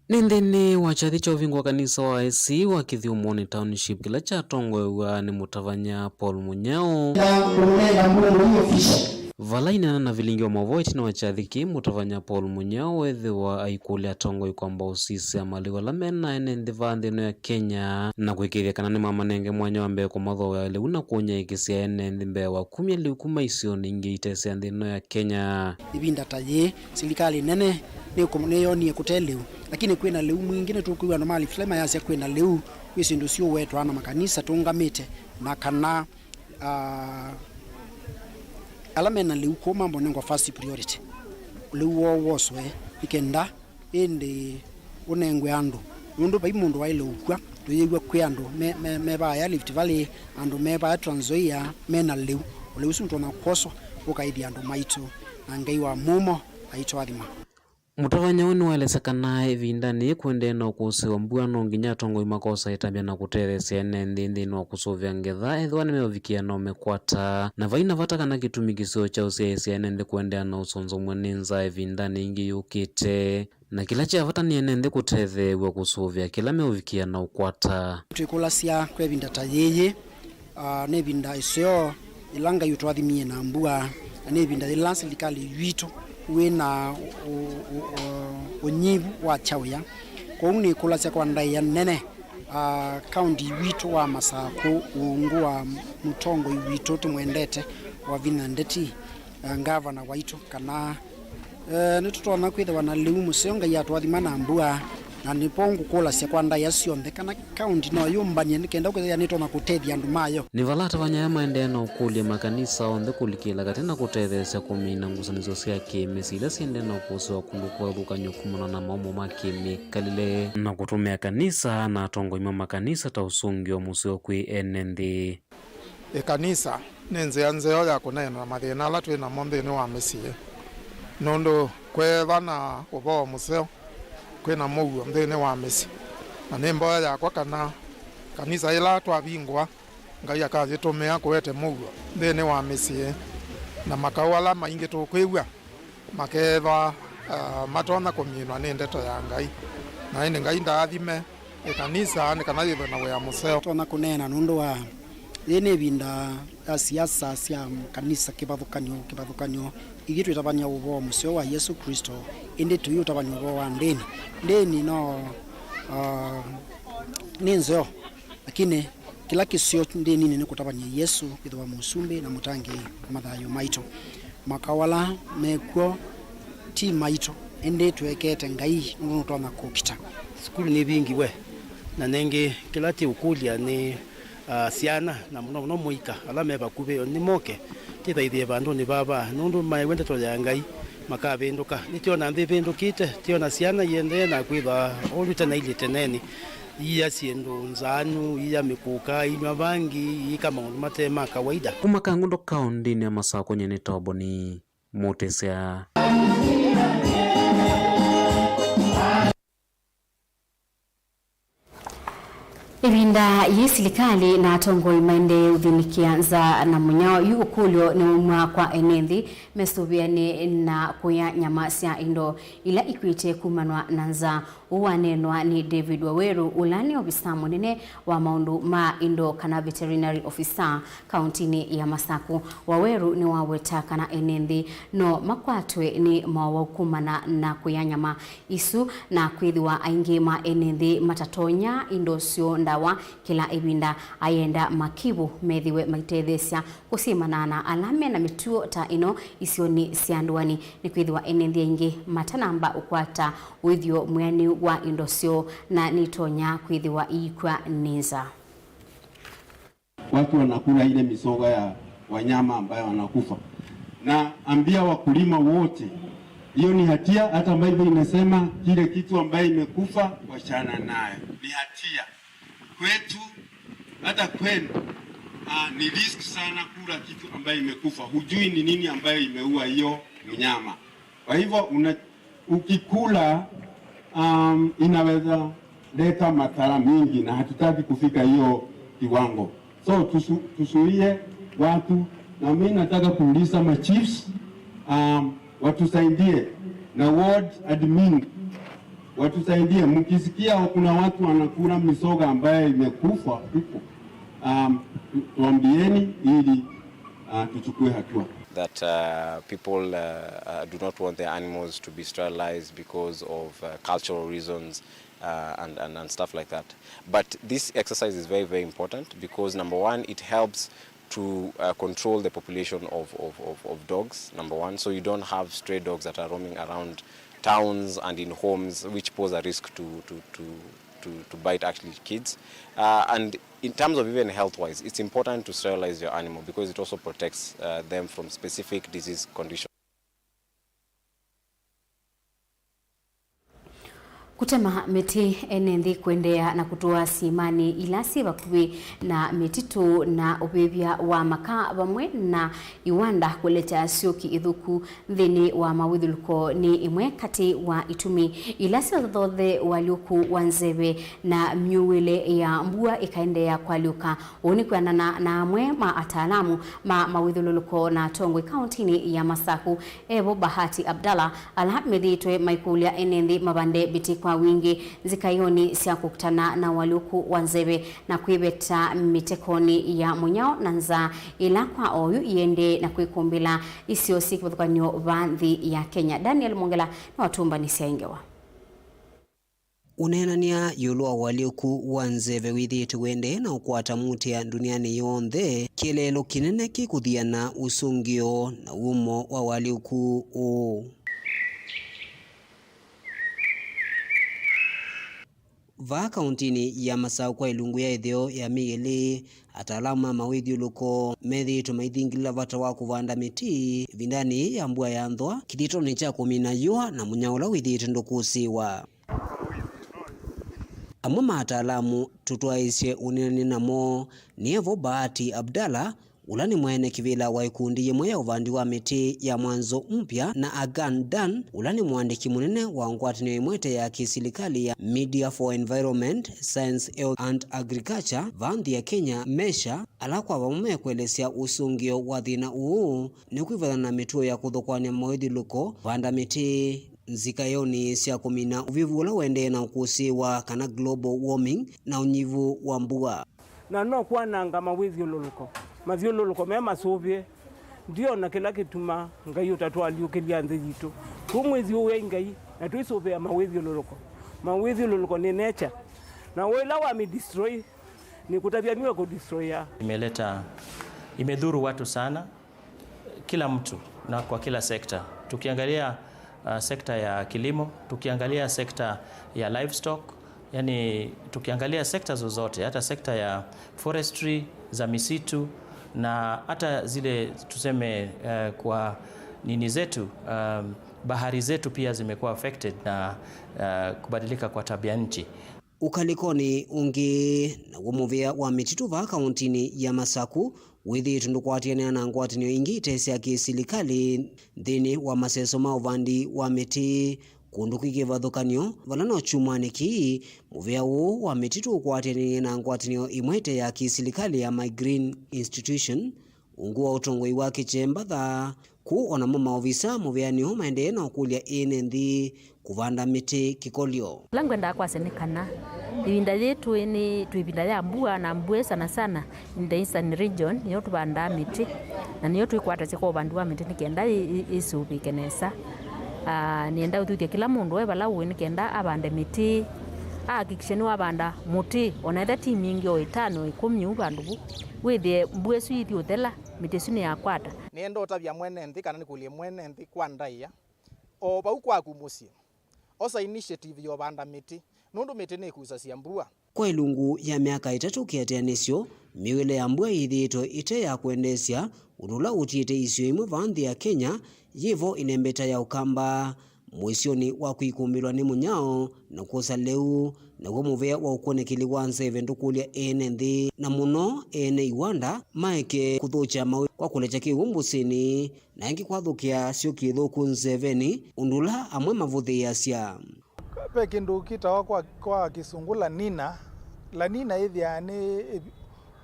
Nĩ nthĩnĩ wa kyathĩ kya ũvingũa kanisa wa A I C wa Kĩthyũmũnĩ Township, kĩla kyatongoew'a nĩ mũtavany'a Paul Munyao. Na kũmũnenga Mũlungu hii official. Vala aineena na vilingi wa maũvoo ĩtina wa kyathĩ kĩĩ, mũtavany'a Paul Munyao weethĩwa aikũlya atongoi kwamba ũsisya malĩu ala me na ene nthĩ vaa nthĩ ĩno ya Kenya, na kũĩkĩĩthya kana nĩmamanenge mwanya wa mbee kũmathoea lĩu na kũnyaĩĩkĩsya ene nthĩ mbee wa kumya lĩu kuma isionĩ ingĩ ite sya nthĩ ĩno ya Kenya. Ĩvinda ta yĩĩ, silikalĩ nene nĩkũ-, nĩyonie kũte lĩu, lakini kwĩ na lĩu mwingĩ. Nĩtũkwĩw'a andũ ma Rift Valley mayasya kwĩ na lĩu, kwĩ syĩndũ syũwetwa na makanisa tũũngamĩte, na kana, ah, ala me na lĩu kũu mambo nengwa first priority, lĩu woo woswe nĩ kenda ĩndĩ ũnengwe andũ, nũndũ vai mũndũ waĩle ũkw'a. Tũyĩw'a kwĩ andũ me, me, me vaya Rift Valley, andũ me vaya Trans Nzoia me na lĩu. O lĩu ũsu nĩtwona kwoswa ũkaĩthya andũ maitũ, na Ngai wa mumo aitũathima. Mũtavany'a ũũ nĩwaelesya kana ĩvindanĩ yĩĩ kũendee na ũkũsĩ wa mbua, no nginya atongoi makosa ĩtambya na kũtetheesya ene nthĩ nthĩnĩ wa kũsũvĩa ngetha ethĩwa nĩmeũvikĩa na ũmĩkwata. Na vai na vata kana kĩtumi kĩseo kya ũsyaĩĩsya ene nthĩ kũendeea na ũsonzomw'a nĩ nzaa ĩvindanĩ yĩngĩ yũkĩte. Na kĩla kya vata nĩ ene nthĩ kũtetheew'a kũsũvĩa kĩla meũvikĩa na ũkwata. Twĩkũlasya kwa ĩvinda ta yĩĩ, ah, nĩ ĩvinda ĩseo yĩla Ngai ũtwathimie na mbua, na nĩ ĩvinda yĩla silikalĩ witũ wĩ na ũ-, ũ-, ũ-, ũnyivu wa kyaũya. Kwoou nĩkũlasya kwa ndaĩa nene, ah, kaũnti witũ wa Masakũ, ungu wa mũtongoi witũ tũmwendete Wavinya Ndeti, eh, ngavana waitũ, kana, eh, nĩtũtonya kwĩthĩwa na lĩu mũseo, Ngai atũathima na mbua, na nĩvo ngũkũlasya kwa ndaĩa syonthe kana kaũnti no yũmbany'e nĩ kenda ũkethĩa nĩtonya kũtethya andũ mayo. Nĩ vala atavany'a aya maendee na ũkũlya makanisa onthe kũlikĩla katĩ na kũtetheesya kũmina ngusanĩsyo sya kĩ-mĩsyĩ ila syendee na ũkũsĩ wa kũndũ kũvathũkany'o kumana na maũmũ ma kĩ-mĩkalĩle, na kũtũmĩa kanisa na atongoi ma makanisa ta ũsũngĩo mũseo kwĩ ene nthĩ. Ĩkanisa nĩ nzĩa nzeo ya kũneena mathĩna ala twĩ namo nthĩnĩ wa mĩsyĩ, nũndũ kweethwa na ũvoo mũseo, kwĩ na mũuo nthĩnĩ wa mĩsyĩ. Na nĩ mboya yakwa kana kanisa ĩla twavingũa, Ngai akayĩtũmĩa kũete mũuo nthĩnĩ wa mĩsyĩ, na makaũ ala maingĩ tũkwĩw'a makeethwa, ah, matonya kũminwa nĩ ndeto ya Ngai. Na ĩndĩ Ngai ndaathime ĩkanisa nĩ kana yĩthwe na wĩa mũseo. Tonya kũneena nũndũ wa Yĩĩ nĩ ĩvinda ya siasa sya kanisa, kĩvathũkany'o, kĩvathũkany'o. Ithyĩ twĩtavany'a ũvoo mũseo wa Yesũ Klĩsto, ĩndĩ tũiũtavany'a ũvoo wa ndĩni. Ndĩni no, ah, nĩ nzeo, lakini kĩla kĩseo ndĩninĩ nĩ kũtavany'a Yesũ kwĩthĩwa mũsumbĩ na mũtangĩĩi wa mathayũ maitũ. Makao ala mekw'o ti maitũ, ĩndĩ tũekete Ngai nũndũ nũtonya kũkita. Sukulu nĩvingĩwe, na nĩngĩ kĩla tĩũkũlya nĩ, ah, syana, na mũno mũno mũika ala me vakuvĩ nĩmoke tĩthaithĩe vandũnĩ vava, nũndũ maeew'a ndeto ya Ngai makavĩndũka. Nĩtwĩona nthĩ ĩvĩndũkĩte, twĩona syana iendee na kwĩthwa oyu tene ilyĩ tenenĩ, iia syĩndũ nzaanu, iia mĩkũka, inyw'a vangi, iika maũndũ mate ma kawaida. Kuma Kangundo kaũndĩnĩ ya Masakũ, nyie nĩ Toboni Mũtĩsya. Ĩvinda yĩĩ silikalĩ na atongoi maendee ũthĩnĩkĩa nzaa na mũnyao. Yu ũkũlyo nĩwaumw'a kwa ene nthĩ mesũvĩanĩ na kũya nyama sya indo ila ikwĩte kumanwa na nzaa. Ũu waneenwa nĩ David Waweru, ũla nĩ ovisa mũnene wa maũndũ ma indo kana veterinary officer kaũntinĩ ya Masakũ. Waweru nĩwaweta kana ene nthĩ no makwatwe nĩ mowau kumana na kũya nyama isu, na kwĩthĩwa aingĩ ma ene nthĩ matatonya indo syoo ndawa kĩla ĩvinda, ayenda makivũ methĩwe maitetheesya kũsyĩmana na ala me na mĩtuo ta ĩno isionĩ sya ndũanĩ, nĩkwĩthĩwa ene nthĩ aingĩ matanamba ũkwata wĩthyo mwĩanĩu wa indo syoo na nĩitonya kwĩthĩwa iikw'a nĩ nzaa. Watu wanakula ile mizoga ya wanyama ambayo wanakufa. Na ambia wakulima wote, hiyo ni hatia, hata Bible inasema kile kitu ambayo imekufa, wachana nayo. Ni hatia. Kwetu, hata kwenu, ah, ni risk sana kula kitu ambayo imekufa. Hujui ni nini ambayo imeua hiyo mnyama. Kwa hivyo, una-, ukikula, um, inaweza leta madhara mingi na hatutaki kufika hiyo kiwango. So, tusu-, tusuie watu, na mimi nataka kuuliza ma chiefs, um, watusaidie na ward admin, watusaidie. Mkisikia kuna watu wanakula mizoga ambayo imekufa huko, um, tu-, tuambieni ili, uh, tuchukue hatua. That, uh, people, uh, uh, do not want their animals to be sterilized because of, uh, cultural reasons, uh, and, and, and stuff like that. But this exercise is very, very important because, number one, it helps to, uh, control the population of, of, of, of dogs, number one. So you don't have stray dogs that are roaming around towns and in homes, which pose a risk to, to, to, to, to bite actually kids. Uh, and in terms of even health-wise, it's important to sterilize your animal because it also protects, uh, them from specific disease conditions. Kũtema mĩtĩ. Ene nthĩ kũendeea na kũtũa syĩmanĩ ila syĩ vakuvĩ na mĩtitũ na ũvĩvya wa makaa vamwe na iwanda kũleta syũki ĩthũku nthĩnĩ wa mawĩthyũlũko nĩ ĩmwe katĩ wa itumi ila syathothe ũalyũku wa nzeve na myuĩle ya mbua ĩkaendeea kũalyũka. Ũu nĩ kwĩanana na amwe ma ataalamu ma mawĩthyũlũlũko na atongoi kaũntinĩ ya Masakũ. Evo Bahati Abdallah, ala methĩĩtwe maikũlya ene nthĩ mavande mĩtĩ kwa wingĩ nzikaĩonĩ sya kũkitana na ũalyũku wa nzeve na kwĩveta mĩtekonĩ ya mũnyao na nzaa ila kwa oyu iendee na kwĩkũmbĩla isio syĩ kĩvathũkany'o va nthĩ ya Kenya. Daniel Mwongela nĩwatũmbanĩsya ĩ ngewa. Ũneenany'a ĩũlũ wa ũalyũku wa nzeve wĩthĩĩtwe ũendee na ũkwata muutĩa ndunianĩ yonthe, kĩeleelo kĩnene kĩkũthiana ũsũngĩo na wumo wa ũalyũku ũũ. Vaa kaũntinĩ ya Masaũ kwa ĩlungu ya ĩtheo ya Mĩĩ ĩlĩ, ataalamu ma mawĩthyũlũko methĩĩtwe maithingĩlĩla vata wa kũvanda mĩtĩ ĩvindanĩ yĩĩ ya mbua ya nthũa kĩthĩtonĩ kya kũmina yũa na mũnyao ũla wĩthĩĩtwe ndũkũsĩĩwa. Amwe ma ataalamu tũtwaĩĩsye ũneenany'a namo nĩ evo Bahati Abdallah, ũla nĩ mwene kĩvĩla wa ĩkundi yĩmwe ya ũvandi wa mĩtĩ ya Mwanzo Mpya, na Agan Dan, ũla nĩ mũandĩki mũnene wa ngwatanĩo ĩmwe ĩte ya kĩsilikalĩ ya Media for Environment, Science, Health and Agriculture, vaa nthĩ ya Kenya, mesha, ala kwa vamwe mekũelesya ũsũngĩo wa thĩna ũũ nĩ kwĩvathana na mĩtuo ya kũthũkũanĩa mawĩthyũlũko, vanda mĩtĩ, nzikaĩonĩ sya kũmina ũvivu ũla ũendee na ũkũsĩĩwa kana global warming na ũnyivu wa mbua. Na no kwananga mawĩthyũlũlũko, mathyũlũlũko me masũvĩe. Ndiona kĩla kĩtuma Ngai ũtatũalyũkĩlya nthĩ yitũ. Tũmwĩthyũũei Ngai na twĩsũvĩa mawĩthyũlũlũko. Mawĩthyũlũlũko nĩ nature. Na ũila wamĩdestroy, nĩkũtavya nĩwe kũdestroya. Imeleta, imedhuru watu sana, kila mtu na kwa kila sekta. Tukiangalia, uh, sekta ya kilimo, tukiangalia sekta ya livestock, yani tukiangalia sekta zozote, hata sekta ya forestry, za misitu, na hata zile tuseme, uh, kwa nini zetu, um, bahari zetu pia zimekuwa affected na, uh, kubadilika kwa tabia nchi. Ũkalĩkonĩ ũngĩ, naw'o mũvĩa wa mĩtitũ vaa kaũntinĩ ya Masaku wĩthĩĩtwe ndũkwatĩanĩa na ngwatanĩo ingĩ ite sya kĩsilikalĩ nthĩnĩ wa maseso ma ũvandi wa mĩtĩ kũndũ kwĩ kĩvathũkany'o, vala no kyumwanĩ kĩĩ mũvĩa ũũ wa mĩtitũ ũkwatĩanĩie na ngwatanĩo ĩmwe ĩte ya kĩsilikalĩ ya My Green Institution, ungu wa ũtongoi wa Kĩkyembatha. Kũu o namo maovisa mũvĩanĩ ũũ maendee na ũkũlya ene nthĩ kũvanda mĩtĩ kĩkolyo. Ũla ngwendaa kwasya nĩ kana ĩvinda yĩĩ twĩ nĩ twĩ ĩvinda ya mbua, na mbua sana sana in the eastern region nĩyo tũvandaa mĩtĩ, na nĩyo twĩkwatasya kwa ũvandi wa mĩtĩ nĩ kenda ĩ- ĩ- ĩsũvĩke nesa. Ah, nĩenda ũthuthya kĩla mũndũ e vala ũĩ nĩ kenda avande mĩtĩ, ahakikishe nĩwavanda mũtĩ, ona ethĩa ti mingĩ, o ĩtano, ĩkũmi ũu vandũ vu, wĩthĩe mbua ĩsu ithi ũthela, mĩtĩ ĩsu nĩyakwata. Nĩenda ũtavya mwene nthĩ kana nĩkũlye mwene nthĩ kwa ndaĩa, o vau kwaku mũsyĩ, osa initiative ya ũvanda mĩtĩ, nũndũ mĩtĩ nĩkusasya mbua. Kwa ĩlungu ya myaka ĩtatũ kĩatĩanĩsyo, mĩw'ĩle ya mbua yĩthĩĩtwe ĩte ya kwendeesya, ũndũ ũla ũtiĩte isio imwe vaa nthĩ ya Kenya yĩ vo ĩnembeta ya Ũkamba. Mũisyonĩ wa kwĩkumbĩlwa nĩ mũnyao na kwosa lĩu, naw'o mũvea wa ũkunĩkĩli wa nzeve ndũkũlya ene nthĩ, na mũno ene iwanda, maeke kũthũkya mawĩ kwa kũlekya kĩw'ũ mbũsĩnĩ, na ĩngĩ kwathũkĩa syũki ĩthũku nzevenĩ, ũndũ ũla amwe mavũthĩĩasya. Ve kĩndũ kĩtawa kwa, kwa Kĩsũngũ La Nina. La Nina ĩthĩaa nĩ,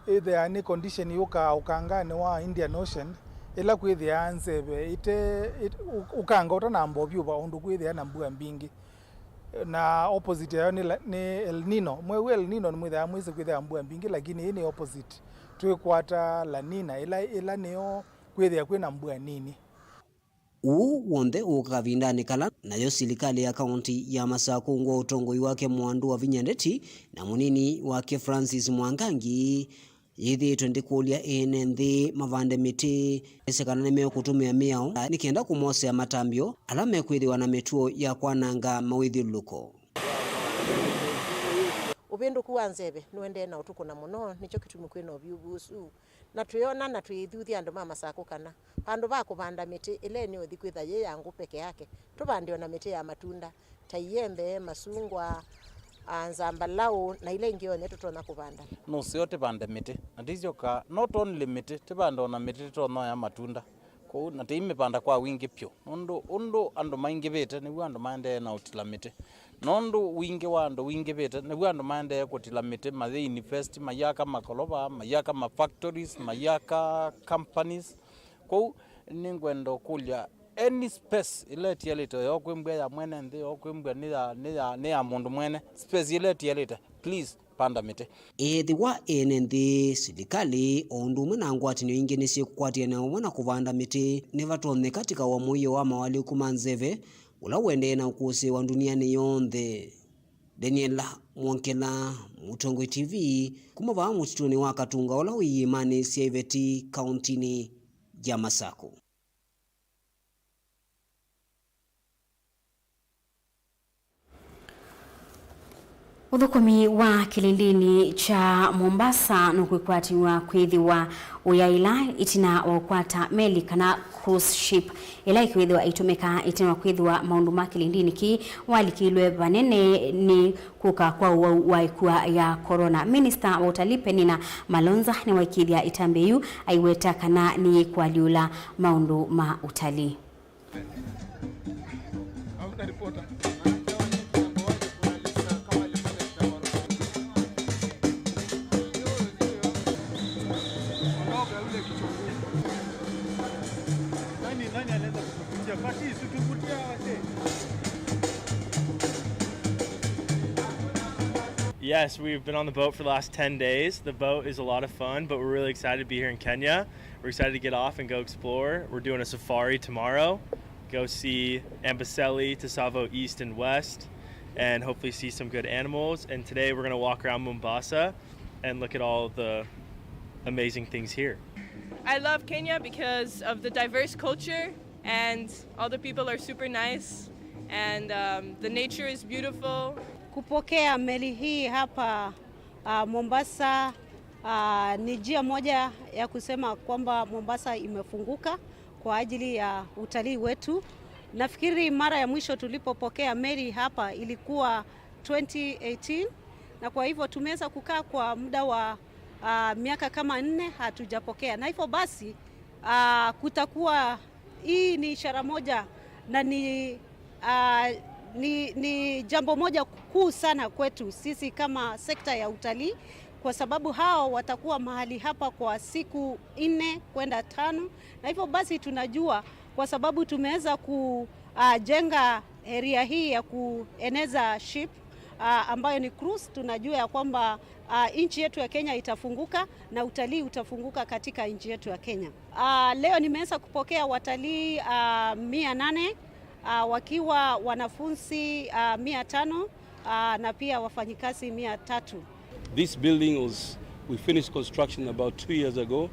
ĩthĩaa nĩ condition yũkaa ũkanganĩ wa Indian Ocean, ĩla kwĩthĩaa nzeve ĩte, ĩte, ũ- ũkanga ũtanamba ũvyũva ũndũ kwĩthĩaa na mbua mbingĩ. Na opposite yayo nĩ, la- nĩ El Nino. Mweũ El Nino nĩmwĩthĩaa mwĩsĩ kwĩthĩaa mbua mbingĩ, lakini ĩĩ nĩ opposite. Twĩkwata La Nina, ĩla, ĩla nĩyo kwĩthĩa kwĩna mbua nini. Ũu w'onthe ũũka kavindanĩ kala nayo silikalĩ ya kaũnti ya Masakũ ungu wa ũtongoi wake Mwandu Wavinya Ndeti na mũnini wake Francis Mwangangi yĩthĩĩtwe ndĩkũlya ene nthĩ mavande mĩtĩ, ese kana nĩmekũtũmĩa mĩao nĩ kenda kũmosea matambyo ala mekwĩthĩwa na mĩtuo ya kwananga mawĩthyũlũlũko. Ũvĩndũku wa nzeve nũendee na ũtukũna mũno, nĩkyo kĩtumi kwĩ na ũvyũvu ũsu. Na twĩona na twĩithuthya andũ ma Masakũ kana, vandũ va kũvanda mĩtĩ ĩla ĩnĩũthi kwĩtha yĩ ya ngũ peke yake, tũvande o na mĩtĩ ya matunda, ta iembe, masungwa, a, nzambalaũ, na ila ingĩ yonthe tũtonya kũvanda. Nũseo tĩvande mĩtĩ, na tĩsyoka not only mĩtĩ, tĩvande o na mĩtĩ tũtonya oya matunda. Kwoou na tĩimĩvanda kwa wingĩ vyũ, nũndũ ũndũ andũ maingĩvĩte, nĩw'o andũ maendee na ũtila mĩtĩ. Nũndũ wingĩ wa andũ wingĩvĩte, nĩw'o andũ maendee kũtila mĩtĩ, mayĩ invest, mayaka makolova, mayaka ma factories, mayaka companies. Kwoou nĩngwenda ũkũlya, any space ĩla ĩtialĩte, yo kwĩ mbua ya mwene nthĩ, yo kwĩ mbua nĩ ya, nĩ ya, nĩ ya mũndũ mwene, space ĩla ĩtialĩte, please, panda mĩtĩ. Ethĩwa ene nthĩ, silikalĩ, o ũndũ ũmwe na ngwatanĩo ingĩ nĩsyĩkũkwatĩanĩa ũmwe na kũvanda mĩtĩ, nĩvatonyeka tĩkawa mũio wa mawalĩku ma nzeve ũla ũendee na ũkũsĩĩwa ndunianĩ yonthe. Daniela Mwongela, Mũtongoi T V, kuma vaa mũtitũnĩ wa Katunga ũla wĩ iĩmanĩ sya Iveti, kaũntinĩ ya Masakũ. Ũthũkũmi wa kĩlindinĩ kya Mombasa nũkwĩkwatĩw'a kwĩthĩwa ũyaĩla ĩtina wa ũkwata meli kana cruise ship ĩla ĩkwĩthĩwa ĩitũmĩka ĩtina wa kwĩthĩwa maũndũ ma kĩlindinĩ kĩĩ walikĩlwe vanene nĩ kũka kwa ũwau wa ĩkua ya corona. Minista wa ũtalii Penina Malonza nĩwaĩkĩĩthya ĩtambya yĩu aiweta kana nĩyĩkũalyũla maũndũ ma ũtalii. Yes, we've been on the boat for the last ten days. The boat is a lot of fun, but we're really excited to be here in Kenya. We're excited to get off and go explore. We're doing a safari tomorrow. Go see Amboseli, Tsavo East and West, and hopefully see some good animals. And today we're gonna walk around Mombasa and look at all the amazing things here. I love Kenya because of the diverse culture, and all the people are super nice, and, um, the nature is beautiful. Kupokea meli hii hapa, ah, Mombasa, ah, ni njia moja ya kusema kwamba Mombasa imefunguka kwa ajili ya utalii wetu. Nafikiri mara ya mwisho tulipopokea meli hapa ilikuwa twenty eighteen, na kwa hivyo tumeweza kukaa kwa muda wa, ah, miaka kama nne hatujapokea, na hivyo basi, ah, kutakuwa, hii ni ishara moja na ni, ah, ni, ni jambo moja kuu sana kwetu sisi kama sekta ya utalii, kwa sababu hao watakuwa mahali hapa kwa siku nne kwenda tano, na hivyo basi tunajua, kwa sababu tumeweza kujenga area hii ya kueneza ship, ah, ambayo ni cruise, tunajua ya kwamba, ah, nchi yetu ya Kenya itafunguka na utalii utafunguka katika nchi yetu ya Kenya. Ah, leo nimeweza kupokea watalii, ah, mia nane, ah, wakiwa wanafunzi, ah, mia tano, ah, na pia wafanyikazi mia tatu. This building was, we finished construction about two years ago,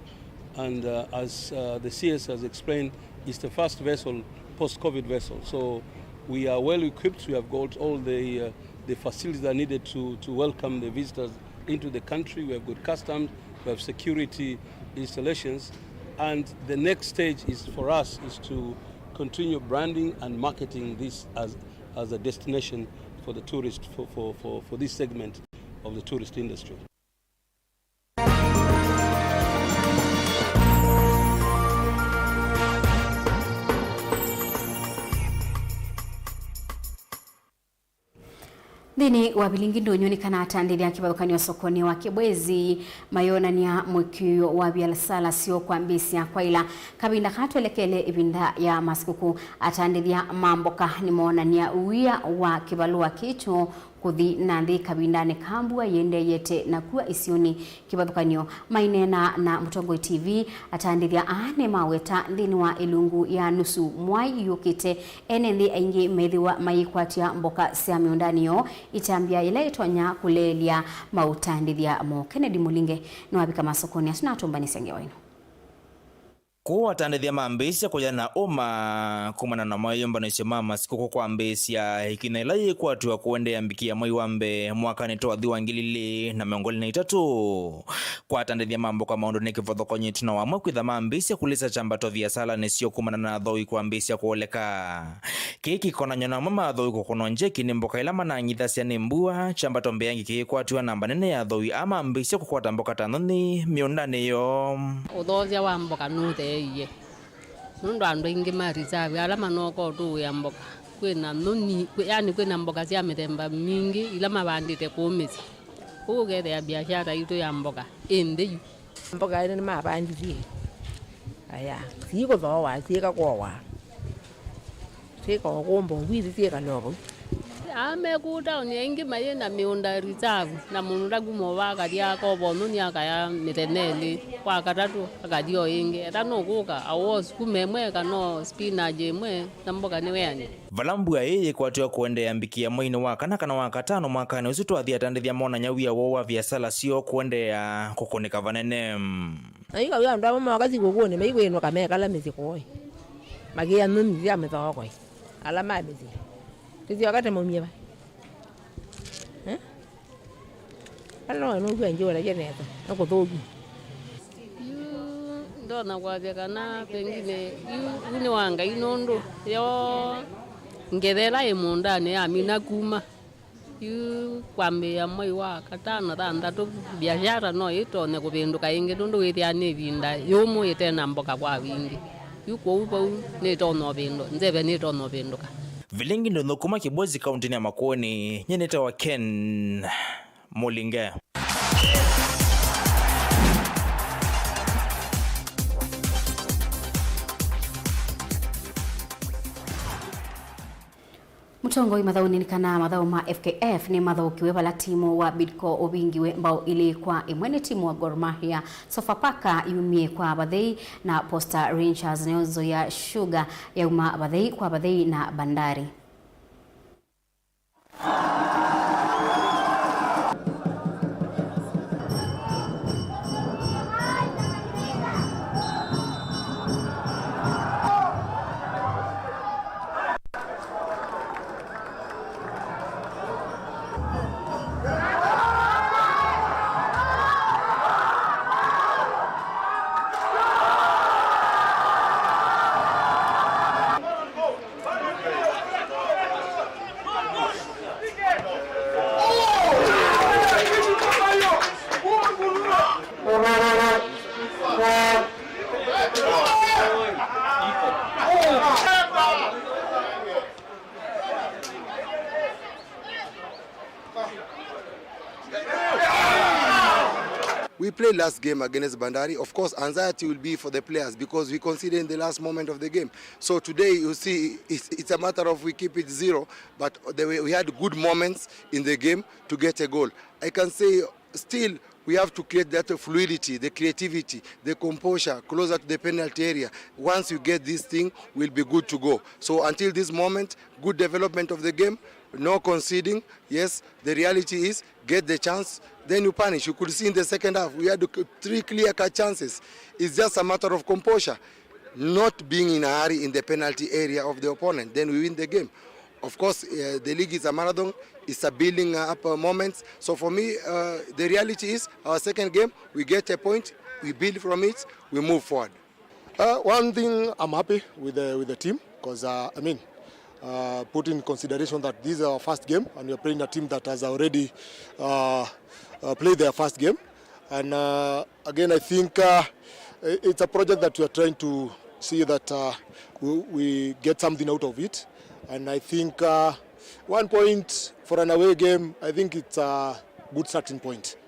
and, uh, as, uh, the C S has explained, it's the first vessel, post-COVID vessel. So we are well equipped. We have got all the, uh, the facilities that are needed to, to welcome the visitors into the country. We have got customs, we have security installations, and the next stage is for us is to continue branding and marketing this as, as a destination for the tourist, for, for, for, for this segment of the tourist industry. Nthĩnĩ wa vilingi ndũnyũ nĩ kana atandĩthya kĩvathũkany'o sokonĩ wa Kĩbwezi mayonany'a mũĩkĩĩo wa viasala syoo kwambĩĩsya kwaĩla. Kavinda kaa twelekele ĩvinda ya masikũkũ, atandĩthya ma mboka nĩmoonany'a wia wa kĩvalũa kĩkyo kũthi na nthĩ kavindanĩ ka mbua yĩendeeyete na kua isionĩ. Kĩvathũkany'o maineena na Mũtongoi T V, atandĩthya aa nĩmaweta nthĩnĩ wa ĩlungu ya nusu mwai yũkĩte, ene nthĩ aingĩ methĩwa mayĩkwatya mboka sya mĩũndanĩ yoo itambya yĩla ĩtonya kũleelya maũtandĩthya moo. Kennedy Mũlinge nĩwavika masokonĩ asu na atũmbanĩsya ngewa ĩno. Kũu atandĩthya mambĩĩsya kũya na ũma kumana na mayũmbanĩsyo ma masikũkũ kwambĩĩsya ĩkinya ĩla yĩkwatw'a kũendeea mbikĩa mwei wa mbee mwakanĩ twathi wa ngili ilĩ na mĩongo ĩlĩ na itatũ. Kwa atandĩthya ma mboka maũndũ nĩ kĩvathũkany'o ĩtina wa amwe kwĩtha mambĩĩsya kũlĩsa kyambato viasalanĩ syoo kumana na athoi kwambĩĩsya kũoleka. Kĩĩ kĩkonany'o na amwe ma athoi kũkũnwa njeki nĩ mboka ila manang'ithasya nĩ mbua, kyambato mbeangi kĩyĩkwatiwa namba nene ya athoi aa mambĩĩsya kũkwata mboka ta nthoni mĩũndanĩ yoo. Ũthoosya wa mboka nũtheeie, nũndũ andũ aingĩ ma reserve ala manooka ũtũĩa mboka, kwĩna nthoni, kwĩ, yani kwĩna mboka sya mĩthemba mingĩ ila mavandĩte kũu mĩsyĩ. Ũu ũkethĩa biashara yitũ ya mboka ĩ nthĩ yu. Mboka ĩno nĩmavandithie. Aya, siikũthooa, syĩkakowa. Syĩkawa kũmba ũvu, ithi syĩkale o vau. Aa me kũu taoni aingĩ mayĩ na mĩũnda reserve, na mũndũ ndakuma ũva akathi akova ũnũni akaya mĩthenya ĩlĩ, wa katatũ akathi o ĩngĩ. Etha nũkũka, awoa sukuma ĩmwe kana o spinach ĩmwe, na mboka nĩweanĩ. Vala mbua ĩĩ yĩkwatĩwa kũendeea mbikĩa mweinĩ wa kana kana wa katano mwakanĩ ũsu twathi, atandĩthya monany'a wia woo wa viasala syoo kũendeea kũkũnĩka vanene. Na yu kawĩa andũ amwe mooka sikũkũnĩ maikwĩnũka mekala mĩsyĩ kũĩ, makĩa nthoni sya mĩthookoi, ala ma mĩsyĩ. Tũsyoka tũmaumie va? Eh? Ala no nũkw'a njĩũlakya nesa, nĩ kũthũku. Yu ndonya kwasya kana pengine yu, yu nĩ wa Ngai, nũndũ yo ngetha ĩla ĩ mũũndanĩ yamina kuma. Yu kwambĩĩa mwei wa katano, thanthatũ, biashara no ĩtonye kũvĩndũka ĩngĩ, nũndũ wĩthĩaa nĩ ĩvinda yũmũ ĩte na mboka kwa wingĩ. Yu kwoou vau nĩtonya ũvĩndũ-, nzeve nĩtonya ũvĩndũka. Vilingi ndũnyũ kuma Kĩbwezi, kauntinĩ ya Makueni, nyie nĩtawa Ken Mũlinge. Mũtongoi mathaũnĩ nĩ kana mathaũ ma F K F nĩmathaukiwe vala timu wa Bidco ũvingiwe mbao ilĩ kwa ĩmwe nĩ timu wa Gor Mahia. Sofapaka yumie kwa vathei na Posta Rangers, nayo Nzoia Sugar yauma vathei kwa vathei na Bandari. We played last game against Bandari. Of course, anxiety will be for the players because we conceded in the last moment of the game. So today, you see, it's, it's a matter of we keep it zero, but the way we had good moments in the game to get a goal. I can say still we have to create that fluidity, the creativity, the composure closer to the penalty area. Once you get this thing, we'll be good to go. So until this moment, good development of the game, no conceding. Yes, the reality is get the chance, then you punish. You could see in the second half, we had three clear-cut chances. It's just a matter of composure, not being in a hurry in the penalty area of the opponent, then we win the game. Of course, uh, the league is a marathon, it's a building up uh, moments. So for me, uh, the reality is our second game, we get a point, we build from it, we move forward. Uh, one thing, I'm happy with the, with the team, 'cause, uh, I mean, uh, put in consideration that this is our first game, and we are playing a team that has already, uh, uh, played their first game. And, uh, again, I think, uh, i-, it's a project that we are trying to see that, uh, we, we get something out of it. And I think, uh, one point for an away game, I think it's a good starting point.